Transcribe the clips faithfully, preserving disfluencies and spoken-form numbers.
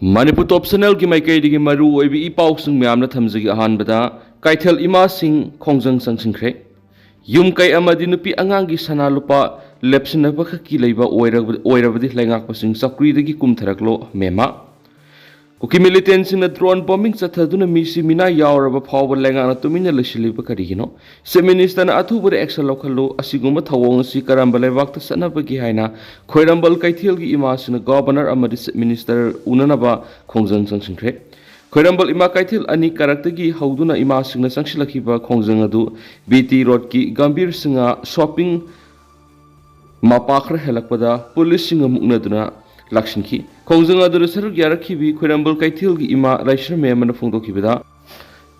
ꯃꯅꯤꯄꯨꯔ ꯇꯣꯞ ꯆꯦꯅꯦꯜꯒꯤ ꯃꯥꯏꯀꯩꯗꯒꯤ ꯃꯔꯨ ꯑꯣꯏꯕ ꯏ ꯄꯥꯎꯁꯤꯡ ꯃꯌꯥꯝꯅ ꯊꯝꯖꯒꯦ꯫ ꯑꯍꯥꯟꯕꯗ, ꯀꯩꯊꯦꯜ ꯏꯃꯥꯁꯤꯡ ꯈꯣꯡꯖꯪ ꯆꯪꯁꯤꯟꯈ꯭ꯔꯦ꯫ ꯌꯨꯝ ꯀꯩ ꯑꯃꯗꯤ ꯅꯨꯄꯤ ꯑꯉꯥꯡꯒꯤ ꯁꯅꯥ ꯂꯨꯄꯥ ꯂꯦꯞꯁꯤꯟꯅꯕꯈꯛꯀꯤ ꯂꯩꯕ ꯑꯣꯏꯔꯕ-, ꯑꯣꯏꯔꯕꯗꯤ ꯂꯩꯉꯥꯛꯄꯁꯤꯡ ꯆꯧꯀ꯭ꯔꯤꯗꯒꯤ ꯀꯨꯝꯊꯔꯛꯂꯣ, ꯃꯦꯝꯃ꯫ ꯀꯨꯀꯤ ꯃꯤꯂꯤꯇꯦꯟꯁꯤꯡꯅ ꯗ꯭ꯔꯣꯟ ꯕꯣꯝꯕꯤꯡ ꯆꯠꯊꯗꯨꯅ ꯃꯤ ꯁꯤꯃꯤꯅꯥ ꯌꯥꯎꯔꯕ ꯐꯥꯎꯕ ꯂꯩꯉꯥꯛꯅ ꯇꯨꯃꯤꯟꯅ ꯂꯩꯁꯤꯜꯂꯤꯕ ꯀꯔꯤꯒꯤꯅꯣ? ꯆꯤꯐ ꯃꯤꯅꯤꯁꯇꯔꯅ ꯑꯊꯨꯕꯗ ꯑꯦꯛꯁꯟ ꯂꯧꯈꯠꯂꯨ꯫ ꯑꯁꯤꯒꯨꯝꯕ ꯊꯧꯑꯣꯡ ꯑꯁꯤ ꯀꯔꯝꯕ ꯂꯩꯕꯥꯛꯇ ꯆꯠꯅꯕꯒꯦ ꯍꯥꯏꯅ ꯈ꯭ꯋꯥꯏꯔꯝꯕꯟ ꯀꯩꯊꯦꯜꯒꯤ ꯏꯃꯥꯁꯤꯡꯅ ꯒꯣꯚꯔꯅꯔ ꯑꯃꯗꯤ ꯆꯤꯐ ꯃꯤꯅꯤꯁꯇꯔ ꯎꯅꯅꯕ ꯈꯣꯡꯖꯪ ꯆꯪꯁꯤꯟꯈ꯭ꯔꯦ꯫ ꯈ꯭ꯋꯥꯏꯔꯝꯕꯟ ꯏꯃꯥ ꯀꯩꯊꯦꯜ ꯑꯅꯤ ꯀꯥꯔꯛꯇꯒꯤ ꯍꯧꯗꯨꯅ ꯏꯃꯥꯁꯤꯡꯅ ꯆꯪꯁꯤꯜꯂꯛꯈꯤꯕ ꯈꯣꯡꯖꯪ ꯑꯗꯨ ꯕꯤ ꯇꯤ ꯔꯣꯗꯀꯤ ꯒꯝꯚꯤꯔ ꯁꯤꯡꯍ ꯁꯣꯞꯄꯤꯡ ꯃꯄꯥ ꯈꯔ ꯍꯦꯜꯂꯛꯄꯗ ꯄꯨꯂꯤꯁꯁꯤꯡꯒ ꯃꯨꯛꯅꯗꯨꯅ ꯂꯥꯛꯁꯤꯟꯈꯤ꯫ ꯈꯣꯡꯖꯪ ꯑꯗꯨꯗ ꯁꯔꯨꯛ ꯌꯥꯔꯛꯈꯤꯕꯤ ꯈ꯭ꯋꯥꯏꯔꯝꯕꯟ ꯀꯩꯊꯦꯜꯒꯤ ꯏꯃꯥ ꯂꯥꯏꯁ꯭ꯔꯝ ꯃꯦꯝꯕꯅ ꯐꯣꯡꯗꯣꯛꯈꯤꯕꯗ,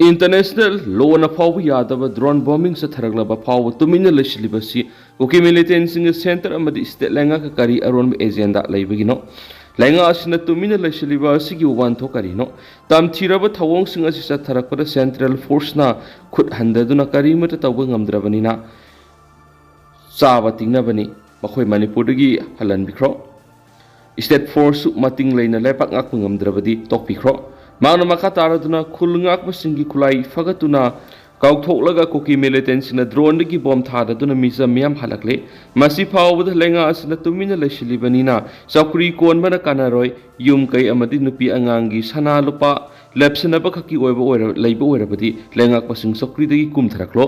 ꯏꯟꯇꯔꯅꯦꯁꯅꯦꯜ ꯂꯣꯅ ꯐꯥꯎꯕ ꯌꯥꯗꯕ ꯗ꯭ꯔꯣꯟ ꯕꯣꯝꯕꯤꯡ ꯆꯠꯊꯔꯛꯂꯕ ꯐꯥꯎꯕ ꯇꯨꯃꯤꯟꯅ ꯂꯩꯁꯤꯜꯂꯤꯕ ꯑꯁꯤ ꯀꯨꯀꯤ ꯃꯤꯂꯤꯇꯦꯟꯁꯤꯡꯒ ꯁꯦꯟꯇꯔ ꯑꯃꯗꯤ ꯁ꯭ꯇꯦꯠ ꯂꯩꯉꯥꯛꯀ ꯀꯔꯤ ꯑꯔꯣꯟꯕ ꯑꯦꯖꯦꯟꯗꯥ ꯂꯩꯕꯒꯤꯅꯣ? ꯂꯩꯉꯥꯛ ꯑꯁꯤꯅ ꯇꯨꯃꯤꯟꯅ ꯂꯩꯁꯤꯜꯂꯤꯕ ꯑꯁꯤꯒꯤ ꯋꯥꯟꯊꯣꯛ ꯀꯔꯤꯅꯣ? ꯇꯝꯊꯤꯔꯕ ꯊꯧꯑꯣꯡꯁꯤꯡ ꯑꯁꯤ ꯆꯠꯊꯔꯛꯄꯗ ꯁꯦꯟꯇ꯭ꯔꯦꯜ ꯐꯣꯔꯁꯅ ꯈꯨꯠ ꯍꯟꯗꯗꯨꯅ ꯀꯔꯤꯃꯠꯇ ꯇꯧꯕ ꯉꯝꯗ꯭ꯔꯕꯅꯤꯅ, ꯆꯥꯕ ꯇꯤꯡꯅꯕꯅꯤ꯫ ꯃꯈꯣꯏ ꯃꯅꯤꯄꯨꯔꯗꯒꯤ ꯍꯜꯍꯟꯕꯤꯈ꯭ꯔꯣ꯫ ꯁ꯭ꯇꯦꯠ ꯐꯣꯔꯁꯁꯨ ꯃꯇꯤꯡ ꯂꯩꯅ ꯂꯩꯕꯥꯛ ꯉꯥꯛꯄ ꯉꯝꯗ꯭ꯔꯕꯗꯤ ꯇꯣꯛꯄꯤꯈ꯭ꯔꯣ꯫ ꯃꯍꯥꯛꯅ ꯃꯈꯥ ꯇꯥꯔꯗꯨꯅ ꯈꯨꯜ ꯉꯥꯛꯄꯁꯤꯡꯒꯤ ꯈꯨꯠꯂꯥꯏ ꯐꯒꯠꯇꯨꯅ ꯀꯥꯎꯊꯣꯛꯂꯒ ꯀꯨꯀꯤ ꯃꯤꯂꯤꯇꯦꯟꯁꯤꯡꯅ ꯗ꯭ꯔꯣꯟꯗꯒꯤ ꯕꯣꯝ ꯊꯥꯗꯗꯨꯅ ꯃꯤꯆꯝ ꯃꯤꯌꯥꯝ ꯍꯜꯂꯛꯂꯦ꯫ ꯃꯁꯤ ꯐꯥꯎꯕꯗ ꯂꯩꯉꯥꯛ ꯑꯁꯤꯅ ꯇꯨꯃꯤꯟꯅ ꯂꯩꯁꯤꯜꯂꯤꯕꯅꯤꯅ ꯆꯧꯀ꯭ꯔꯤ ꯀꯣꯟꯕꯅ ꯀꯥꯟꯅꯔꯣꯏ꯫ ꯌꯨꯝ ꯀꯩ ꯑꯃꯗꯤ ꯅꯨꯄꯤ ꯑꯉꯥꯡꯒꯤ ꯁꯅꯥ ꯂꯨꯄꯥ ꯂꯦꯞꯁꯤꯟꯅꯕ ꯈꯛꯀꯤ ꯑꯣꯏꯕ ꯑꯣꯏꯔ-, ꯂꯩꯕ ꯑꯣꯏꯔꯕꯗꯤ ꯂꯩꯉꯥꯛꯄꯁꯤꯡ ꯆꯧꯀ꯭ꯔꯤꯗꯒꯤ ꯀꯨꯝꯊꯔꯛꯂꯣ꯫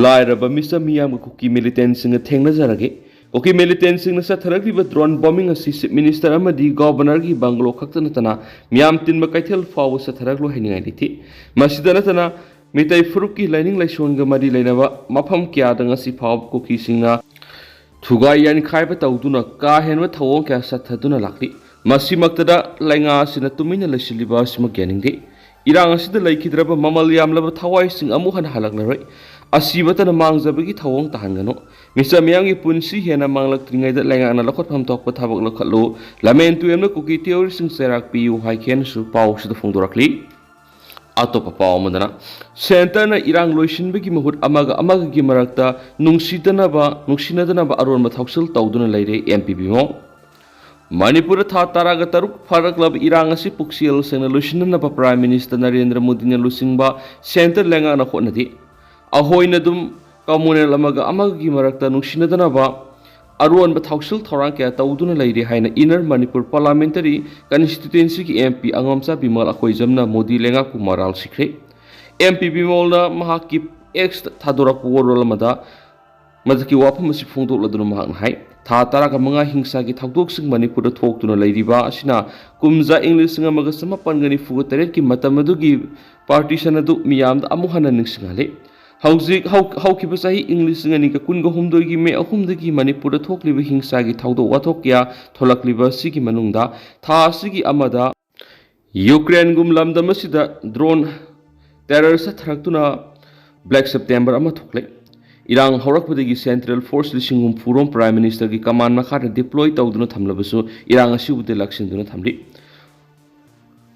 ꯂꯥꯏꯔꯕ ꯃꯤꯆꯝ ꯃꯤꯌꯥꯝꯒ ꯀꯨꯀꯤ ꯃꯤꯂꯤꯇꯦꯟꯁꯤꯡꯒ ꯊꯦꯡꯅꯖꯔꯒꯦ꯫ ꯀꯨꯀꯤ ꯃꯤꯂꯤꯇꯦꯟꯁꯤꯡꯅ ꯆꯠꯊꯔꯛꯂꯤꯕ ꯗ꯭ꯔꯣꯟ ꯕꯣꯝꯕꯤꯡ ꯑꯁꯤ ꯆꯤꯐ ꯃꯤꯅꯤꯁꯇꯔ ꯑꯃꯗꯤ ꯒꯣꯚꯔꯅꯔꯒꯤ ꯕꯪꯒꯂꯣ ꯈꯛꯇ ꯅꯠꯇꯅ ꯃꯤꯌꯥꯝ ꯇꯤꯟꯕ ꯀꯩꯊꯦꯜ ꯐꯥꯎꯕ ꯆꯠꯊꯔꯛꯂꯣꯏ ꯍꯥꯏꯅꯤꯡꯉꯥꯏ ꯂꯩꯇꯦ꯫ ꯃꯁꯤꯗ ꯅꯠꯇꯅ ꯃꯤꯇꯩ ꯐꯨꯔꯨꯞꯀꯤ ꯂꯥꯏꯅꯤꯡ ꯂꯥꯏꯁꯣꯟꯒ ꯃꯔꯤ ꯂꯩꯅꯕ ꯃꯐꯝ ꯀꯌꯥꯗ ꯉꯁꯤ ꯐꯥꯎꯕ ꯀꯨꯀꯤꯁꯤꯡꯅ ꯊꯨꯒꯥꯏ ꯌꯥꯟꯈꯥꯏꯕ ꯇꯧꯗꯨꯅ ꯀꯥ ꯍꯦꯟꯕ ꯊꯧꯑꯣꯡ ꯀꯌꯥ ꯆꯠꯊꯗꯨꯅ ꯂꯥꯛꯂꯤ꯫ ꯃꯁꯤꯃꯛꯇꯗ ꯂꯩꯉꯥꯛ ꯑꯁꯤꯅ ꯇꯨꯃꯤꯟꯅ ꯂꯩꯁꯤꯜꯂꯤꯕ ꯑꯁꯤꯃꯛ ꯌꯥꯅꯤꯡꯗꯦ꯫ ꯏꯔꯥꯡ ꯑꯁꯤꯗ ꯂꯩꯈꯤꯗ꯭ꯔꯕ ꯃꯃꯜ ꯌꯥꯝꯂꯕ ꯊꯋꯥꯏꯁꯤꯡ ꯑꯃꯨꯛ ꯍꯟꯅ ꯍꯜꯂꯛꯂꯔꯣꯏ꯫ ꯑꯁꯤꯕꯇꯅ ꯃꯥꯡꯖꯕꯒꯤ ꯊꯧꯑꯣꯡ ꯇꯥꯍꯟꯒꯅꯨ꯫ ꯃꯤꯆꯝ ꯃꯤꯌꯥꯝꯒꯤ ꯄꯨꯟꯁꯤ ꯍꯦꯟꯅ ꯃꯥꯡꯂꯛꯇ꯭ꯔꯤꯉꯩꯗ ꯂꯩꯉꯥꯛꯅ ꯂꯧꯈꯠꯐꯝ ꯊꯣꯛꯄ ꯊꯕꯛ ꯂꯧꯈꯠꯂꯨ꯫ ꯂꯝꯍꯦꯟ ꯇꯨꯍꯦꯟꯕ ꯀꯨꯀꯤ ꯇꯦꯔꯣꯔꯤꯁꯁꯤꯡ ꯆꯩꯔꯥꯛ ꯄꯤꯌꯨ ꯍꯥꯏꯈꯤ ꯍꯥꯏꯅꯁꯨ ꯄꯥꯎꯁꯤꯗ ꯐꯣꯡꯗꯣꯔꯛꯂꯤ꯫ ꯑꯇꯣꯞꯄ ꯄꯥꯎ ꯑꯃꯗꯅ, ꯁꯦꯟꯇꯔꯅ ꯏꯔꯥꯡ ꯂꯣꯏꯁꯤꯟꯕꯒꯤ ꯃꯍꯨꯠ ꯑꯃꯒ ꯑꯃꯒꯒꯤ ꯃꯔꯛꯇ ꯅꯨꯡꯁꯤꯗꯅꯕ, ꯅꯨꯡꯁꯤꯅꯗꯅꯕ ꯑꯔꯣꯟꯕ ꯊꯧꯁꯤꯜ ꯇꯧꯗꯨꯅ ꯂꯩꯔꯦ, ꯑꯦꯝ ꯄꯤ ꯕꯤ ꯃꯣ꯫ ꯃꯅꯤꯄꯨꯔꯗ ꯊꯥ ꯇꯔꯥꯒ ꯇꯔꯨꯛ ꯐꯥꯔꯛꯂꯕ ꯏꯔꯥꯡ ꯑꯁꯤ ꯄꯨꯛꯆꯦꯜ ꯁꯦꯡꯅ ꯂꯣꯏꯁꯤꯟꯅꯅꯕ Prime Minister ꯅꯔꯦꯟꯗ꯭ꯔ ꯃꯣꯗꯤꯅ ꯂꯨꯆꯤꯡꯕ centre ꯂꯩꯉꯥꯛꯅ ꯍꯣꯠꯅꯔꯤ꯫ ꯑꯍꯣꯏꯅ ꯑꯗꯨꯝ communal ꯑꯃꯒ ꯑꯃꯒꯤ ꯃꯔꯛꯇ ꯅꯨꯡꯁꯤꯅꯗꯅꯕ ꯑꯔꯣꯟꯕ ꯊꯧꯁꯤꯜ ꯊꯧꯔꯥꯡ ꯀꯌꯥ ꯇꯧꯗꯨꯅ ꯂꯩꯔꯤ ꯍꯥꯏꯅ Inner Manipur Parliamentary Constituencyꯒꯤ MP ꯑꯉꯝꯆꯥ Bimal ꯑꯀꯣꯏꯖꯝꯅ Modi ꯂꯩꯉꯥꯛꯄꯨ ꯃꯔꯥꯜ ꯁꯤꯈ꯭ꯔꯦ꯫ MP ꯕꯤꯃꯜꯅ ꯃꯍꯥꯛꯀꯤ X ꯊꯥꯗꯣꯔꯛꯄ ꯋꯥꯔꯣꯜ ꯑꯃꯗ ꯃꯗꯨꯒꯤ ꯋꯥꯐꯝ ꯑꯁꯤ ꯐꯣꯡꯗꯣꯛꯂꯗꯨꯅ ꯃꯍꯥꯛꯅ ꯍꯥꯏ, ꯊꯥ ꯇꯔꯥꯒ ꯃꯉꯥ ꯍꯤꯡꯁꯥꯒꯤ ꯊꯧꯗꯣꯛꯁꯤꯡ ꯃꯅꯤꯄꯨꯔꯗ ꯊꯣꯛꯇꯨꯅ ꯂꯩꯔꯤꯕ ꯑꯁꯤꯅ ꯀꯨꯝꯖꯥ ꯏꯪ ꯂꯤꯁꯤꯡ ꯑꯃꯒ ꯆꯃꯥꯄꯟꯒ ꯅꯤꯐꯨꯒ ꯇꯔꯦꯠꯀꯤ ꯃꯇꯝ ꯑꯗꯨꯒꯤ partition ꯑꯗꯨ ꯃꯤꯌꯥꯝꯗ ꯑꯃꯨꯛ ꯍꯟꯅ ꯅꯤꯡꯁꯤꯡꯍꯜꯂꯤ꯫ ꯍꯧꯖꯤꯛ ꯍꯧ-, ꯍꯧꯈꯤꯕ ꯆꯍꯤ ꯏꯪ ꯂꯤꯁꯤꯡ ꯑꯅꯤꯒ ꯀꯨꯟꯒ ꯍꯨꯝꯗꯣꯏꯒꯤ ꯃꯦ ꯑꯍꯨꯝꯗꯒꯤ ꯃꯅꯤꯄꯨꯔꯗ ꯊꯣꯛꯂꯤꯕ ꯍꯤꯡꯁꯥꯒꯤ ꯊꯧꯗꯣꯛ ꯋꯥꯊꯣꯛ ꯀꯌꯥ ꯊꯣꯛꯂꯛꯂꯤꯕ ꯑꯁꯤꯒꯤ ꯃꯅꯨꯡꯗ ꯊꯥ ꯑꯁꯤꯒꯤ ꯑꯃꯗ ꯌꯨꯀ꯭ꯔꯦꯟꯒꯨꯝ ꯂꯝꯗꯝ ꯑꯁꯤꯗ drone terror ꯆꯠꯊꯔꯛꯇꯨꯅ Black September ꯑꯃ ꯊꯣꯛꯂꯦ꯫ ꯏꯔꯥꯡ ꯍꯧꯔꯛꯄꯗꯒꯤ central force ꯂꯤꯁꯤꯡ ꯍꯨꯝꯐꯨ ꯔꯣꯝ Prime Ministerꯒꯤ command ꯃꯈꯥꯗ deploy ꯇꯧꯗꯨꯅ ꯊꯝꯂꯕꯁꯨ ꯏꯔꯥꯡ ꯑꯁꯤꯕꯨꯗꯤ ꯂꯥꯛꯁꯤꯟꯗꯨꯅ ꯊꯝꯂꯤ꯫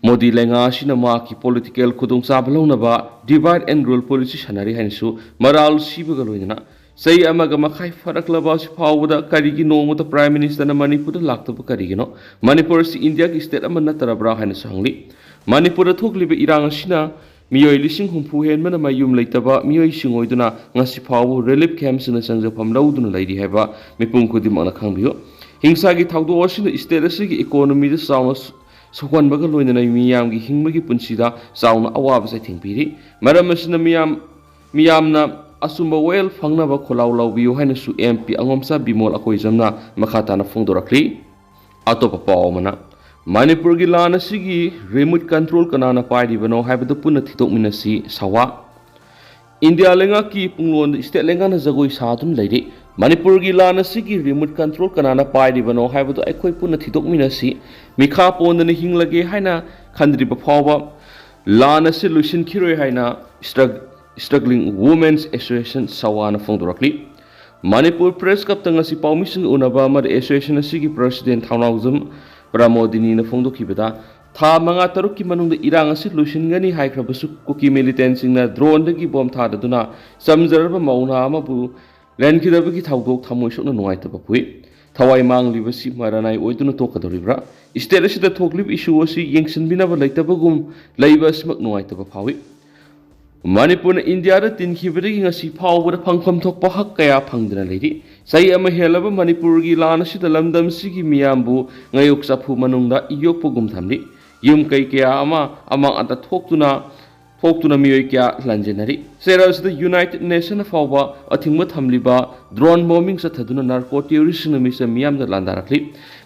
ꯃꯣꯗꯤ ꯂꯩꯉꯥꯛ ꯑꯁꯤꯅ ꯃꯍꯥꯛꯀꯤ political ꯈꯨꯗꯣꯡꯆꯥꯕ ꯂꯧꯅꯕ divide and rule policy ꯁꯥꯟꯅꯔꯤ ꯍꯥꯏꯅꯁꯨ ꯃꯔꯥꯜ ꯁꯤꯕꯒ ꯂꯣꯏꯅꯅ ꯆꯍꯤ ꯑꯃꯒ ꯃꯈꯥꯏ ꯐꯥꯔꯛꯂꯕ ꯑꯁꯤ ꯐꯥꯎꯕꯗ ꯀꯔꯤꯒꯤ ꯅꯣꯡꯃꯇ Prime Ministerꯅ ꯃꯅꯤꯄꯨꯔꯗ ꯂꯥꯛꯇꯕ ꯀꯔꯤꯒꯤꯅꯣ? ꯃꯅꯤꯄꯨꯔ ꯑꯁꯤ ꯏꯟꯗꯤꯌꯥꯒꯤ state ꯑꯃ ꯅꯠꯇ꯭ꯔꯕ꯭ꯔꯥ ꯍꯥꯏꯅꯁꯨ ꯍꯪꯂꯤ꯫ ꯃꯅꯤꯄꯨꯔꯗ ꯊꯣꯛꯂꯤꯕ ꯏꯔꯥꯡ ꯑꯁꯤꯅ ꯃꯤꯑꯣꯏ ꯂꯤꯁꯤꯡ ꯍꯨꯝꯐꯨ ꯍꯦꯟꯕꯅ ꯃꯌꯨꯝ ꯂꯩꯇꯕ ꯃꯤꯑꯣꯏꯁꯤꯡ ꯑꯣꯏꯗꯨꯅ ꯉꯁꯤ ꯐꯥꯎꯕ relief campꯁꯤꯡꯅ ꯆꯪꯖꯐꯝ ꯂꯧꯗꯨꯅ ꯂꯩꯔꯤ ꯍꯥꯏꯕ ꯃꯤꯄꯨꯝ ꯈꯨꯗꯤꯡꯃꯛꯅ ꯈꯪꯕꯤꯌꯨ꯫ ꯍꯤꯡꯁꯥꯒꯤ ꯊꯧꯗꯣꯛ ꯑꯁꯤꯅ state ꯑꯁꯤꯒꯤ economyꯗ ꯆꯥꯎꯅ ꯁꯣꯛꯍꯟꯕꯒ ꯂꯣꯏꯅꯅ ꯃꯤꯌꯥꯝꯒꯤ ꯍꯤꯡꯕꯒꯤ ꯄꯨꯟꯁꯤꯗ ꯆꯥꯎꯅ ꯑꯋꯥꯕ ꯆꯩꯊꯦꯡ ꯄꯤꯔꯤ꯫ ꯃꯔꯝ ꯑꯁꯤꯅ ꯃꯤꯌꯥꯝ, ꯃꯤꯌꯥꯝꯅ ꯑꯆꯨꯝꯕ ꯋꯥꯌꯦꯜ ꯐꯪꯅꯕ ꯈꯣꯜꯂꯥꯎ ꯂꯥꯎꯕꯤꯌꯨ ꯍꯥꯏꯅꯁꯨ MP ꯑꯉꯣꯝꯆꯥ ꯕꯤꯃꯣꯜ ꯑꯀꯣꯏꯖꯝꯅ ꯃꯈꯥ ꯇꯥꯅ ꯐꯣꯡꯗꯣꯔꯛꯂꯤ꯫ ꯑꯇꯣꯞꯄ ꯄꯥꯎ ꯑꯃꯅ, ꯃꯅꯤꯄꯨꯔꯒꯤ ꯂꯥꯟ ꯑꯁꯤꯒꯤ remote control ꯀꯅꯥꯅ ꯄꯥꯏꯔꯤꯕꯅꯣ ꯍꯥꯏꯕꯗꯨ ꯄꯨꯟꯅ ꯊꯤꯗꯣꯛꯃꯤꯟꯅꯁꯤ, ꯁꯋꯥ꯫ ꯏꯟꯗꯤꯌꯥ ꯂꯩꯉꯥꯛꯀꯤ ꯄꯨꯡꯂꯣꯟꯗ state ꯂꯩꯉꯥꯛꯅ ꯖꯒꯣꯏ ꯁꯥꯗꯨꯅ ꯂꯩꯔꯤ꯫ ꯃꯅꯤꯄꯨꯔꯒꯤ ꯂꯥꯟ ꯑꯁꯤꯒꯤ remote control ꯀꯅꯥꯅ ꯄꯥꯏꯔꯤꯕꯅꯣ ꯍꯥꯏꯕꯗꯨ ꯑꯩꯈꯣꯏ ꯄꯨꯟꯅ ꯊꯤꯗꯣꯛꯃꯤꯟꯅꯁꯤ꯫ ꯃꯤꯈꯥ ꯄꯣꯟꯗꯅ ꯍꯤꯡꯂꯒꯦ ꯍꯥꯏꯅ ꯈꯟꯗ꯭ꯔꯤꯕ ꯐꯥꯎꯕ ꯂꯥꯟ ꯑꯁꯤ ꯂꯣꯏꯁꯤꯟꯈꯤꯔꯣꯏ ꯍꯥꯏꯅ Strug-, Struggling Women's Association ꯁꯋꯥꯅ ꯐꯣꯡꯗꯣꯔꯛꯂꯤ꯫ Manipur Press Clubꯇ ꯉꯁꯤ ꯄꯥꯎꯃꯤꯁꯤꯡꯒ ꯎꯅꯕ ꯑꯃꯗ association ꯑꯁꯤꯒꯤ president ꯊꯧꯅꯥꯎꯖꯝ ꯄ꯭ꯔꯃꯣꯗꯤꯅꯤꯅ ꯐꯣꯡꯗꯣꯛꯈꯤꯕꯗ, ꯊꯥ ꯃꯉꯥ ꯇꯔꯨꯛꯀꯤ ꯃꯅꯨꯡꯗ ꯏꯔꯥꯡ ꯑꯁꯤ ꯂꯣꯏꯁꯤꯟꯒꯅꯤ ꯍꯥꯏꯈ꯭ꯔꯕꯁꯨ ꯀꯨꯀꯤ militantꯁꯤꯡꯅ droneꯗꯒꯤ bomb ꯊꯥꯗꯗꯨꯅ ꯆꯝꯖꯔꯕ ꯃꯧ ꯅꯍꯥ ꯑꯃꯕꯨ ꯂꯦꯟꯈꯤꯗꯕꯒꯤ ꯊꯧꯗꯣꯛ ꯊꯃꯣꯏ ꯁꯣꯛꯅ ꯅꯨꯡꯉꯥꯏꯇꯕ ꯄꯣꯛꯏ꯫ ꯊꯋꯥꯏ ꯃꯥꯡꯂꯤꯕꯁꯤ ꯃꯔꯥꯅꯥꯏ ꯑꯣꯏꯗꯨꯅ ꯇꯣꯛꯀꯗꯧꯔꯤꯕ꯭ꯔꯥ? ꯁ꯭ꯇꯦꯠ ꯑꯁꯤꯗ ꯊꯣꯛꯂꯤꯕ ꯏꯁꯨ ꯑꯁꯤ ꯌꯦꯡꯁꯤꯟꯕꯤꯅꯕ ꯂꯩꯇꯕꯒꯨꯝ ꯂꯩꯕ ꯑꯁꯤꯃꯛ ꯅꯨꯡꯉꯥꯏꯇꯕ ꯐꯥꯎꯏ꯫ ꯃꯅꯤꯄꯨꯔꯅ ꯏꯟꯗꯤꯌꯥꯗ ꯇꯤꯟꯈꯤꯕꯗꯒꯤ ꯉꯁꯤ ꯐꯥꯎꯕꯗ ꯐꯪꯐꯝ ꯊꯣꯛꯄ ꯍꯛ ꯀꯌꯥ ꯐꯪꯗꯅ ꯂꯩꯔꯤ꯫ ꯆꯍꯤ ꯑꯃ ꯍꯦꯜꯂꯕ ꯃꯅꯤꯄꯨꯔꯒꯤ ꯂꯥꯟ ꯑꯁꯤꯗ ꯂꯝꯗꯝꯁꯤꯒꯤ ꯃꯤꯌꯥꯝꯕꯨ ꯉꯥꯌꯣꯛ ꯆꯐꯨ ꯃꯅꯨꯡꯗ ꯌꯣꯛꯄꯒꯨꯝ ꯊꯝꯂꯤ꯫ ꯌꯨꯝ ꯀꯩ ꯀꯌꯥ ꯑꯃ ꯑꯃꯥꯡ ꯑꯇ ꯊꯣꯛꯇꯨꯅ ꯊꯣꯛꯇꯨꯅ ꯃꯤꯑꯣꯏ ꯀꯌꯥ ꯂꯥꯟꯖꯦꯟꯅꯔꯤ꯫ ꯆꯩꯔꯥꯎ ꯑꯁꯤꯗ ꯌꯨꯅꯥꯏꯇꯦꯗ ꯅꯦꯁꯟꯅ ꯐꯥꯎꯕ ꯑꯊꯤꯡꯕ ꯊꯝꯂꯤꯕ ꯗ꯭ꯔꯣꯟ ꯕꯣꯝꯕꯤꯡ ꯆꯠꯊꯗꯨꯅ ꯅꯥꯔꯀꯣ ꯇꯦꯔꯣꯔꯤꯁꯁꯤꯡꯅ ꯃꯤꯆꯝ ꯃꯤꯌꯥꯝꯗ ꯂꯥꯟꯗꯥꯔꯛꯂꯤ꯫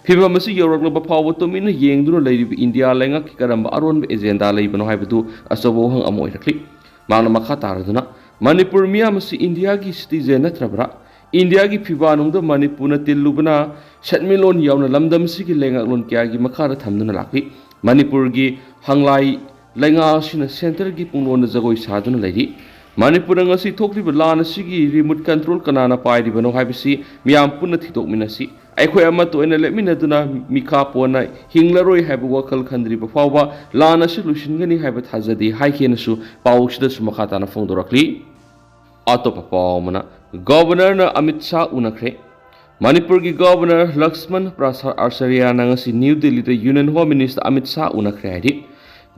ꯐꯤꯕꯝ ꯑꯁꯤ ꯌꯧꯔꯛꯂꯕ ꯐꯥꯎꯕ ꯇꯨꯃꯤꯟꯅ ꯌꯦꯡꯗꯨꯅ ꯂꯩꯔꯤꯕ ꯏꯟꯗꯤꯌꯥ ꯂꯩꯉꯥꯛꯀꯤ ꯀꯔꯝꯕ ꯑꯔꯣꯟꯕ ꯑꯦꯖꯦꯟꯗꯥ ꯂꯩꯕꯅꯣ ꯍꯥꯏꯕꯗꯨ ꯑꯆꯧꯕ ꯋꯥꯍꯪ ꯑꯃ ꯑꯣꯏꯔꯛꯂꯤ꯫ ꯃꯍꯥꯛꯅ ꯃꯈꯥ ꯇꯥꯔꯗꯨꯅ, ꯃꯅꯤꯄꯨꯔ ꯃꯤꯌꯥꯝ ꯑꯁꯤ ꯏꯟꯗꯤꯌꯥꯒꯤ ꯁꯤꯇꯤꯖꯦꯟ ꯅꯠꯇ꯭ꯔꯕ꯭ꯔꯥ? ꯏꯟꯗꯤꯌꯥꯒꯤ ꯐꯤꯕꯥ ꯅꯨꯡꯗ ꯃꯅꯤꯄꯨꯔꯅ ꯇꯤꯜꯂꯨꯕꯅ ꯁꯦꯟꯃꯤꯠꯂꯣꯟ ꯌꯥꯎꯅ ꯂꯝꯗꯝ ꯑꯁꯤꯒꯤ ꯂꯩꯉꯥꯛꯂꯣꯟ ꯀꯌꯥꯒꯤ ꯃꯈꯥꯗ ꯊꯝꯗꯨꯅ ꯂꯥꯛꯂꯤ꯫ ꯃꯅꯤꯄꯨꯔꯒꯤ ꯍꯪꯂꯥꯏ ꯂꯩꯉꯥꯛ ꯑꯁꯤꯅ ꯁꯦꯟꯇꯔꯒꯤ ꯄꯨꯡꯂꯣꯟꯗ ꯖꯒꯣꯏ ꯁꯥꯗꯨꯅ ꯂꯩꯔꯤ꯫ ꯃꯅꯤꯄꯨꯔꯗ ꯉꯁꯤ ꯊꯣꯛꯂꯤꯕ ꯂꯥꯟ ꯑꯁꯤꯒꯤ ꯔꯤꯃꯣꯠ ꯀꯟꯇ꯭ꯔꯣꯜ ꯀꯅꯥꯅ ꯄꯥꯏꯔꯤꯕꯅꯣ ꯍꯥꯏꯕꯁꯤ ꯃꯤꯌꯥꯝ ꯄꯨꯟꯅ ꯊꯤꯗꯣꯛꯃꯤꯟꯅꯁꯤ꯫ ꯑꯩꯈꯣꯏ ꯑꯃꯠꯇ ꯑꯣꯏꯅ ꯂꯦꯞꯃꯤꯟꯅꯗꯨꯅ ꯃꯤꯈꯥ ꯄꯣꯟꯅ ꯍꯤꯡꯂꯔꯣꯏ ꯍꯥꯏꯕ ꯋꯥꯈꯜ ꯈꯟꯗ꯭ꯔꯤꯕ ꯐꯥꯎꯕ ꯂꯥꯟ ꯑꯁꯤ ꯂꯣꯏꯁꯤꯟꯒꯅꯤ ꯍꯥꯏꯕ ꯊꯥꯖꯗꯦ ꯍꯥꯏꯈꯤꯅꯁꯨ ꯄꯥꯎꯁꯤꯗꯁꯨ ꯃꯈꯥ ꯇꯥꯅ ꯐꯣꯡꯗꯣꯔꯛꯂꯤ꯫ ꯑꯇꯣꯞꯄ ꯄꯥꯎ ꯑꯃꯅ, ꯒꯣꯚꯔꯅꯔꯅ ꯑꯃꯤꯠ ꯁꯥꯍ ꯎꯅꯈ꯭ꯔꯦ꯫ ꯃꯅꯤꯄꯨꯔꯒꯤ ꯒꯣꯚꯔꯅꯔ ꯂꯛꯁꯃꯟ ꯄ꯭ꯔꯁꯥꯗ ꯑꯥꯆꯥꯔꯌꯥꯅ ꯉꯁꯤ ꯅ꯭ꯌꯨ ꯗꯤꯜꯂꯤꯗ union home minister Amit Shah ꯎꯅꯈ꯭ꯔꯦ ꯍꯥꯏꯔꯤ꯫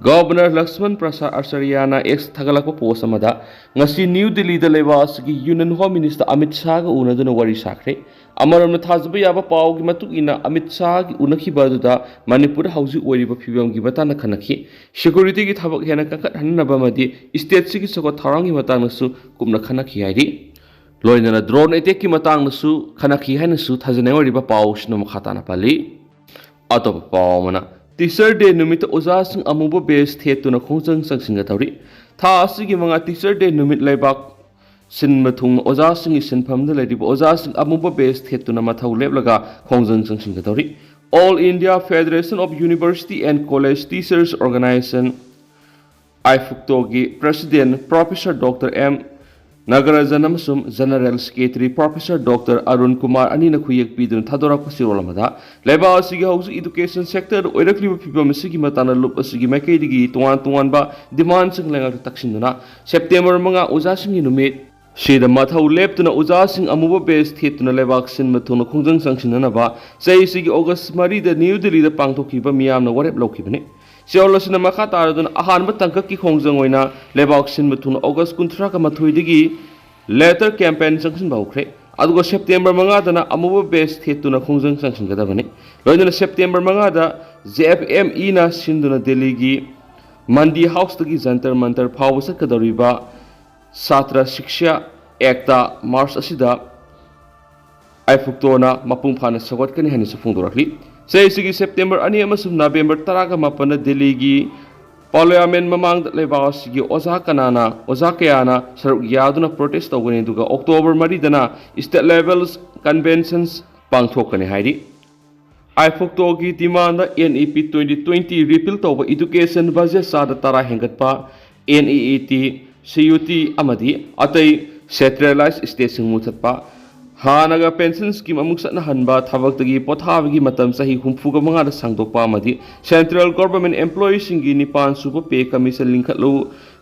ꯒꯣꯚꯔꯅꯔ ꯂꯛꯁꯃꯟ ꯄ꯭ꯔꯁꯥꯗ ꯑꯥꯆꯥꯔꯌꯥꯅ ꯑꯦꯛꯁ ꯊꯥꯒꯠꯂꯛꯄ ꯄꯣꯁ ꯑꯃꯗ, ꯉꯁꯤ ꯅ꯭ꯌꯨ ꯗꯤꯜꯂꯤꯗ ꯂꯩꯕꯥꯛ ꯑꯁꯤꯒꯤ ꯌꯨꯅꯤꯌꯟ ꯍꯣꯝ ꯃꯤꯅꯤꯁꯇꯔ ꯑꯃꯤꯠ ꯁꯥꯍꯒ ꯎꯅꯗꯨꯅ ꯋꯥꯔꯤ ꯁꯥꯈ꯭ꯔꯦ꯫ ꯑꯃꯔꯣꯝꯗ ꯊꯥꯖꯕ ꯌꯥꯕ ꯄꯥꯎꯒꯤ ꯃꯇꯨꯡ ꯏꯟꯅ ꯑꯃꯤꯠ ꯁꯥꯍꯒꯤ ꯎꯅꯈꯤꯕ ꯑꯗꯨꯗ ꯃꯅꯤꯄꯨꯔꯗ ꯍꯧꯖꯤꯛ ꯑꯣꯏꯔꯤꯕ ꯐꯤꯕꯝꯒꯤ ꯃꯇꯥꯡꯗ ꯈꯟꯅꯈꯤ꯫ ꯁꯦꯀ꯭ꯌꯨꯔꯤꯇꯤꯒꯤ ꯊꯕꯛ ꯍꯦꯟꯅ ꯀꯟꯈꯠꯍꯟꯅꯕ ꯑꯃꯗꯤ ꯁ꯭ꯇꯦꯠꯁꯤꯒꯤ ꯆꯥꯎꯈꯠ ꯊꯧꯔꯥꯡꯒꯤ ꯃꯇꯥꯡꯗꯁꯨ ꯀꯨꯞꯅ ꯈꯟꯅꯈꯤ ꯍꯥꯏꯔꯤ꯫ ꯂꯣꯏꯅꯅ ꯗ꯭ꯔꯣꯟ ꯑꯦꯇꯦꯛꯀꯤ ꯃꯇꯥꯡꯗꯁꯨ ꯈꯟꯅꯈꯤ ꯍꯥꯏꯅꯁꯨ ꯊꯥꯖꯅꯤꯡꯉꯥꯏ ꯑꯣꯏꯔꯤꯕ ꯄꯥꯎꯁꯤꯅ ꯃꯈꯥ ꯇꯥꯅ ꯄꯜꯂꯤ꯫ ꯑꯇꯣꯞꯄ ꯄꯥꯎ ꯑꯃꯅ, ꯇꯤꯆꯔ ꯗꯦ ꯅꯨꯃꯤꯠꯇ ꯑꯣꯖꯥꯁꯤꯡ ꯑꯃꯨꯕ ꯕꯦꯖ ꯊꯦꯠꯇꯨꯅ ꯈꯣꯡꯖꯪ ꯆꯪꯁꯤꯟꯒꯗꯧꯔꯤ꯫ ꯊꯥ ꯑꯁꯤꯒꯤ ꯃꯉꯥ ꯇꯤꯆꯔ ꯗꯦ ꯅꯨꯃꯤꯠ ꯂꯩꯕꯥꯛ ꯁꯤꯟꯕ ꯊꯨꯡꯅ ꯑꯣꯖꯥꯁꯤꯡꯒꯤ ꯁꯤꯟꯐꯝꯗ ꯂꯩꯔꯤꯕ ꯑꯣꯖꯥꯁꯤꯡ ꯑꯃꯨꯕ ꯕꯦꯖ ꯊꯦꯠꯇꯨꯅ ꯃꯊꯧ ꯂꯦꯞꯂꯒ ꯈꯣꯡꯖꯪ ꯆꯪꯁꯤꯟꯒꯗꯧꯔꯤ꯫ All India Federation of University and College Teachers Organization, ꯑꯥꯏꯐꯨꯛꯇꯣꯒꯤ president professor doctor M Nagarajan ꯑꯃꯁꯨꯡ general secretary professor doctor Arun Kumar ꯑꯅꯤꯅ ꯈꯨꯌꯦꯛ ꯄꯤꯗꯨꯅ ꯊꯥꯗꯣꯔꯛꯄ ꯆꯦꯔꯣꯜ ꯑꯃꯗ, ꯂꯩꯕꯥꯛ ꯑꯁꯤꯒꯤ ꯍꯧꯖꯤꯛ ꯏꯗꯨꯀꯦꯁꯟ ꯁꯦꯛꯇꯔꯗ ꯑꯣꯏꯔꯛꯂꯤꯕ ꯐꯤꯕꯝ ꯑꯁꯤꯒꯤ ꯃꯇꯥꯡꯗ ꯂꯨꯞ ꯑꯁꯤꯒꯤ ꯃꯥꯏꯀꯩꯗꯒꯤ ꯇꯣꯉꯥꯟ ꯇꯣꯉꯥꯟꯕ ꯗꯤꯃꯥꯟꯁꯤꯡ ꯂꯩꯉꯥꯛꯇ ꯇꯛꯁꯤꯟꯗꯨꯅ ꯁꯦꯞꯇꯦꯝꯕꯔ ꯃꯉꯥ ꯑꯣꯖꯥꯁꯤꯡꯒꯤ ꯅꯨꯃꯤꯠ ꯁꯤꯗ ꯃꯊꯧ ꯂꯦꯞꯇꯨꯅ ꯑꯣꯖꯥꯁꯤꯡ ꯑꯃꯨꯕ ꯕꯦꯁ ꯊꯦꯠꯇꯨꯅ ꯂꯩꯕꯥꯛ ꯁꯤꯟꯕ ꯊꯨꯡꯅ ꯈꯣꯡꯖꯪ ꯆꯪꯁꯤꯟꯅꯅꯕ ꯆꯍꯤꯁꯤꯒꯤ ꯑꯣꯒꯁ ꯃꯔꯤꯗ ꯅ꯭ꯌꯨ ꯗꯤꯜꯂꯤꯗ ꯄꯥꯡꯊꯣꯛꯈꯤꯕ ꯃꯤꯌꯥꯝꯅ ꯋꯥꯔꯦꯞ ꯂꯧꯈꯤꯕꯅꯤ꯫ ꯆꯦꯌꯔ ꯑꯁꯤꯅ ꯃꯈꯥ ꯇꯥꯔꯗꯨꯅ ꯑꯍꯥꯟꯕ ꯇꯥꯡꯀꯛꯀꯤ ꯈꯣꯡꯖꯪ ꯑꯣꯏꯅ ꯂꯩꯕꯥꯛ ꯁꯤꯟꯕ ꯊꯨꯡꯅ ꯑꯣꯒꯁ ꯀꯨꯟꯊ꯭ꯔꯥꯒ ꯃꯥꯊꯣꯏꯗꯒꯤ ꯂꯦꯇꯔ ꯀꯦꯝꯄꯦꯟ ꯆꯪꯁꯤꯟꯕ ꯍꯧꯈ꯭ꯔꯦ꯫ ꯑꯗꯨꯒ ꯁꯦꯞꯇꯦꯝꯕꯔ ꯃꯉꯥꯗꯅ ꯑꯃꯨꯕ ꯕꯦꯁ ꯊꯦꯠꯇꯨꯅ ꯈꯣꯡꯖꯪ ꯆꯪꯁꯤꯟꯒꯗꯕꯅꯤ꯫ ꯂꯣꯏꯅꯅ ꯁꯦꯞꯇꯦꯝꯕꯔ ꯃꯉꯥꯗ ꯖꯦ ꯑꯦꯐ ꯑꯦꯝ ꯏꯅ ꯁꯤꯟꯗꯨꯅ ꯗꯦꯜꯂꯤꯒꯤ ꯃꯟꯗꯤ ꯍꯥꯎꯁꯇꯒꯤ ꯖꯟꯇꯔ ꯃꯟꯇꯔ ꯐꯥꯎꯕ ꯆꯠꯀꯗꯧꯔꯤꯕ ꯁꯥꯇ꯭ꯔ ꯁꯤꯛꯁꯥ ꯑꯦꯛꯇ ꯃꯥꯔꯆ ꯑꯁꯤꯗ ꯑꯥꯏꯐꯨꯛꯇꯣꯅ ꯃꯄꯨꯡ ꯐꯥꯅ ꯁꯧꯒꯠꯀꯅꯤ ꯍꯥꯏꯅꯁꯨ ꯐꯣꯡꯗꯣꯔꯛꯂꯤ꯫ ꯆꯍꯤꯁꯤꯒꯤ ꯁꯦꯞꯇꯦꯝꯕꯔ ꯑꯅꯤ ꯑꯃꯁꯨꯡ ꯅꯕꯦꯝꯕꯔ ꯇꯔꯥꯒ ꯃꯥꯄꯟꯗ ꯗꯦꯜꯂꯤꯒꯤ ꯄꯥꯔꯂꯤꯌꯥꯃꯦꯟ ꯃꯃꯥꯡꯗ ꯂꯩꯕꯥꯛ ꯑꯁꯤꯒꯤ ꯑꯣꯖꯥ ꯀꯅꯥꯅ, ꯑꯣꯖꯥ ꯀꯌꯥꯅ ꯁꯔꯨꯛ ꯌꯥꯗꯨꯅ ꯄ꯭ꯔꯣꯇꯦꯁ ꯇꯧꯒꯅꯤ, ꯑꯗꯨꯒ ꯑꯣꯛꯇꯣꯕꯔ ꯃꯔꯤꯗꯅ ꯁ꯭ꯇꯦꯠ ꯂꯦꯚꯦꯜ ꯀꯟꯚꯦꯟꯁꯟꯁ ꯄꯥꯡꯊꯣꯛꯀꯅꯤ ꯍꯥꯏꯔꯤ꯫ ꯑꯥꯏꯐꯨꯛꯇꯣꯒꯤ ꯗꯤꯃꯥꯟꯗ ꯑꯦꯟ ꯏ ꯄꯤ ꯇ꯭ꯋꯦꯟꯇꯤ ꯇ꯭ꯋꯦꯟꯇꯤ ꯔꯤꯄꯤꯜ ꯇꯧꯕ, ꯏꯗꯨꯀꯦꯁꯟ ꯕꯖꯦꯠ ꯆꯥꯗ ꯇꯔꯥ ꯍꯦꯟꯒꯠꯄ, ꯑꯦꯟ ꯏ ꯏ ꯇꯤ, ꯁꯤ ꯌꯨ ꯇꯤ ꯑꯃꯗꯤ ꯑꯇꯩ ꯁꯦꯟꯇ꯭ꯔꯦꯂꯥꯏꯖ ꯁ꯭ꯇꯦꯠꯁꯤꯡ ꯃꯨꯊꯠꯄ, ꯍꯥꯟꯅꯒ ꯄꯦꯟꯁꯟ ꯁ꯭ꯀꯤꯝ ꯑꯃꯨꯛ ꯆꯠꯅꯍꯟꯕ, ꯊꯕꯛꯇꯒꯤ ꯄꯣꯊꯥꯕꯒꯤ ꯃꯇꯝ ꯆꯍꯤ ꯍꯨꯝꯐꯨꯒ ꯃꯉꯥꯗ ꯁꯥꯡꯗꯣꯛꯄ ꯑꯃꯗꯤ ꯁꯦꯟꯇ꯭ꯔꯦꯜ ꯒꯣꯚꯔꯟꯃꯦꯟꯠ ꯑꯦꯝꯄ꯭ꯂꯣꯌꯤꯁꯤꯡꯒꯤ ꯅꯤꯄꯥꯟ ꯁꯨꯕ ꯄꯦ ꯀꯃꯤꯁꯟ ꯂꯤꯡꯈꯠꯂꯨ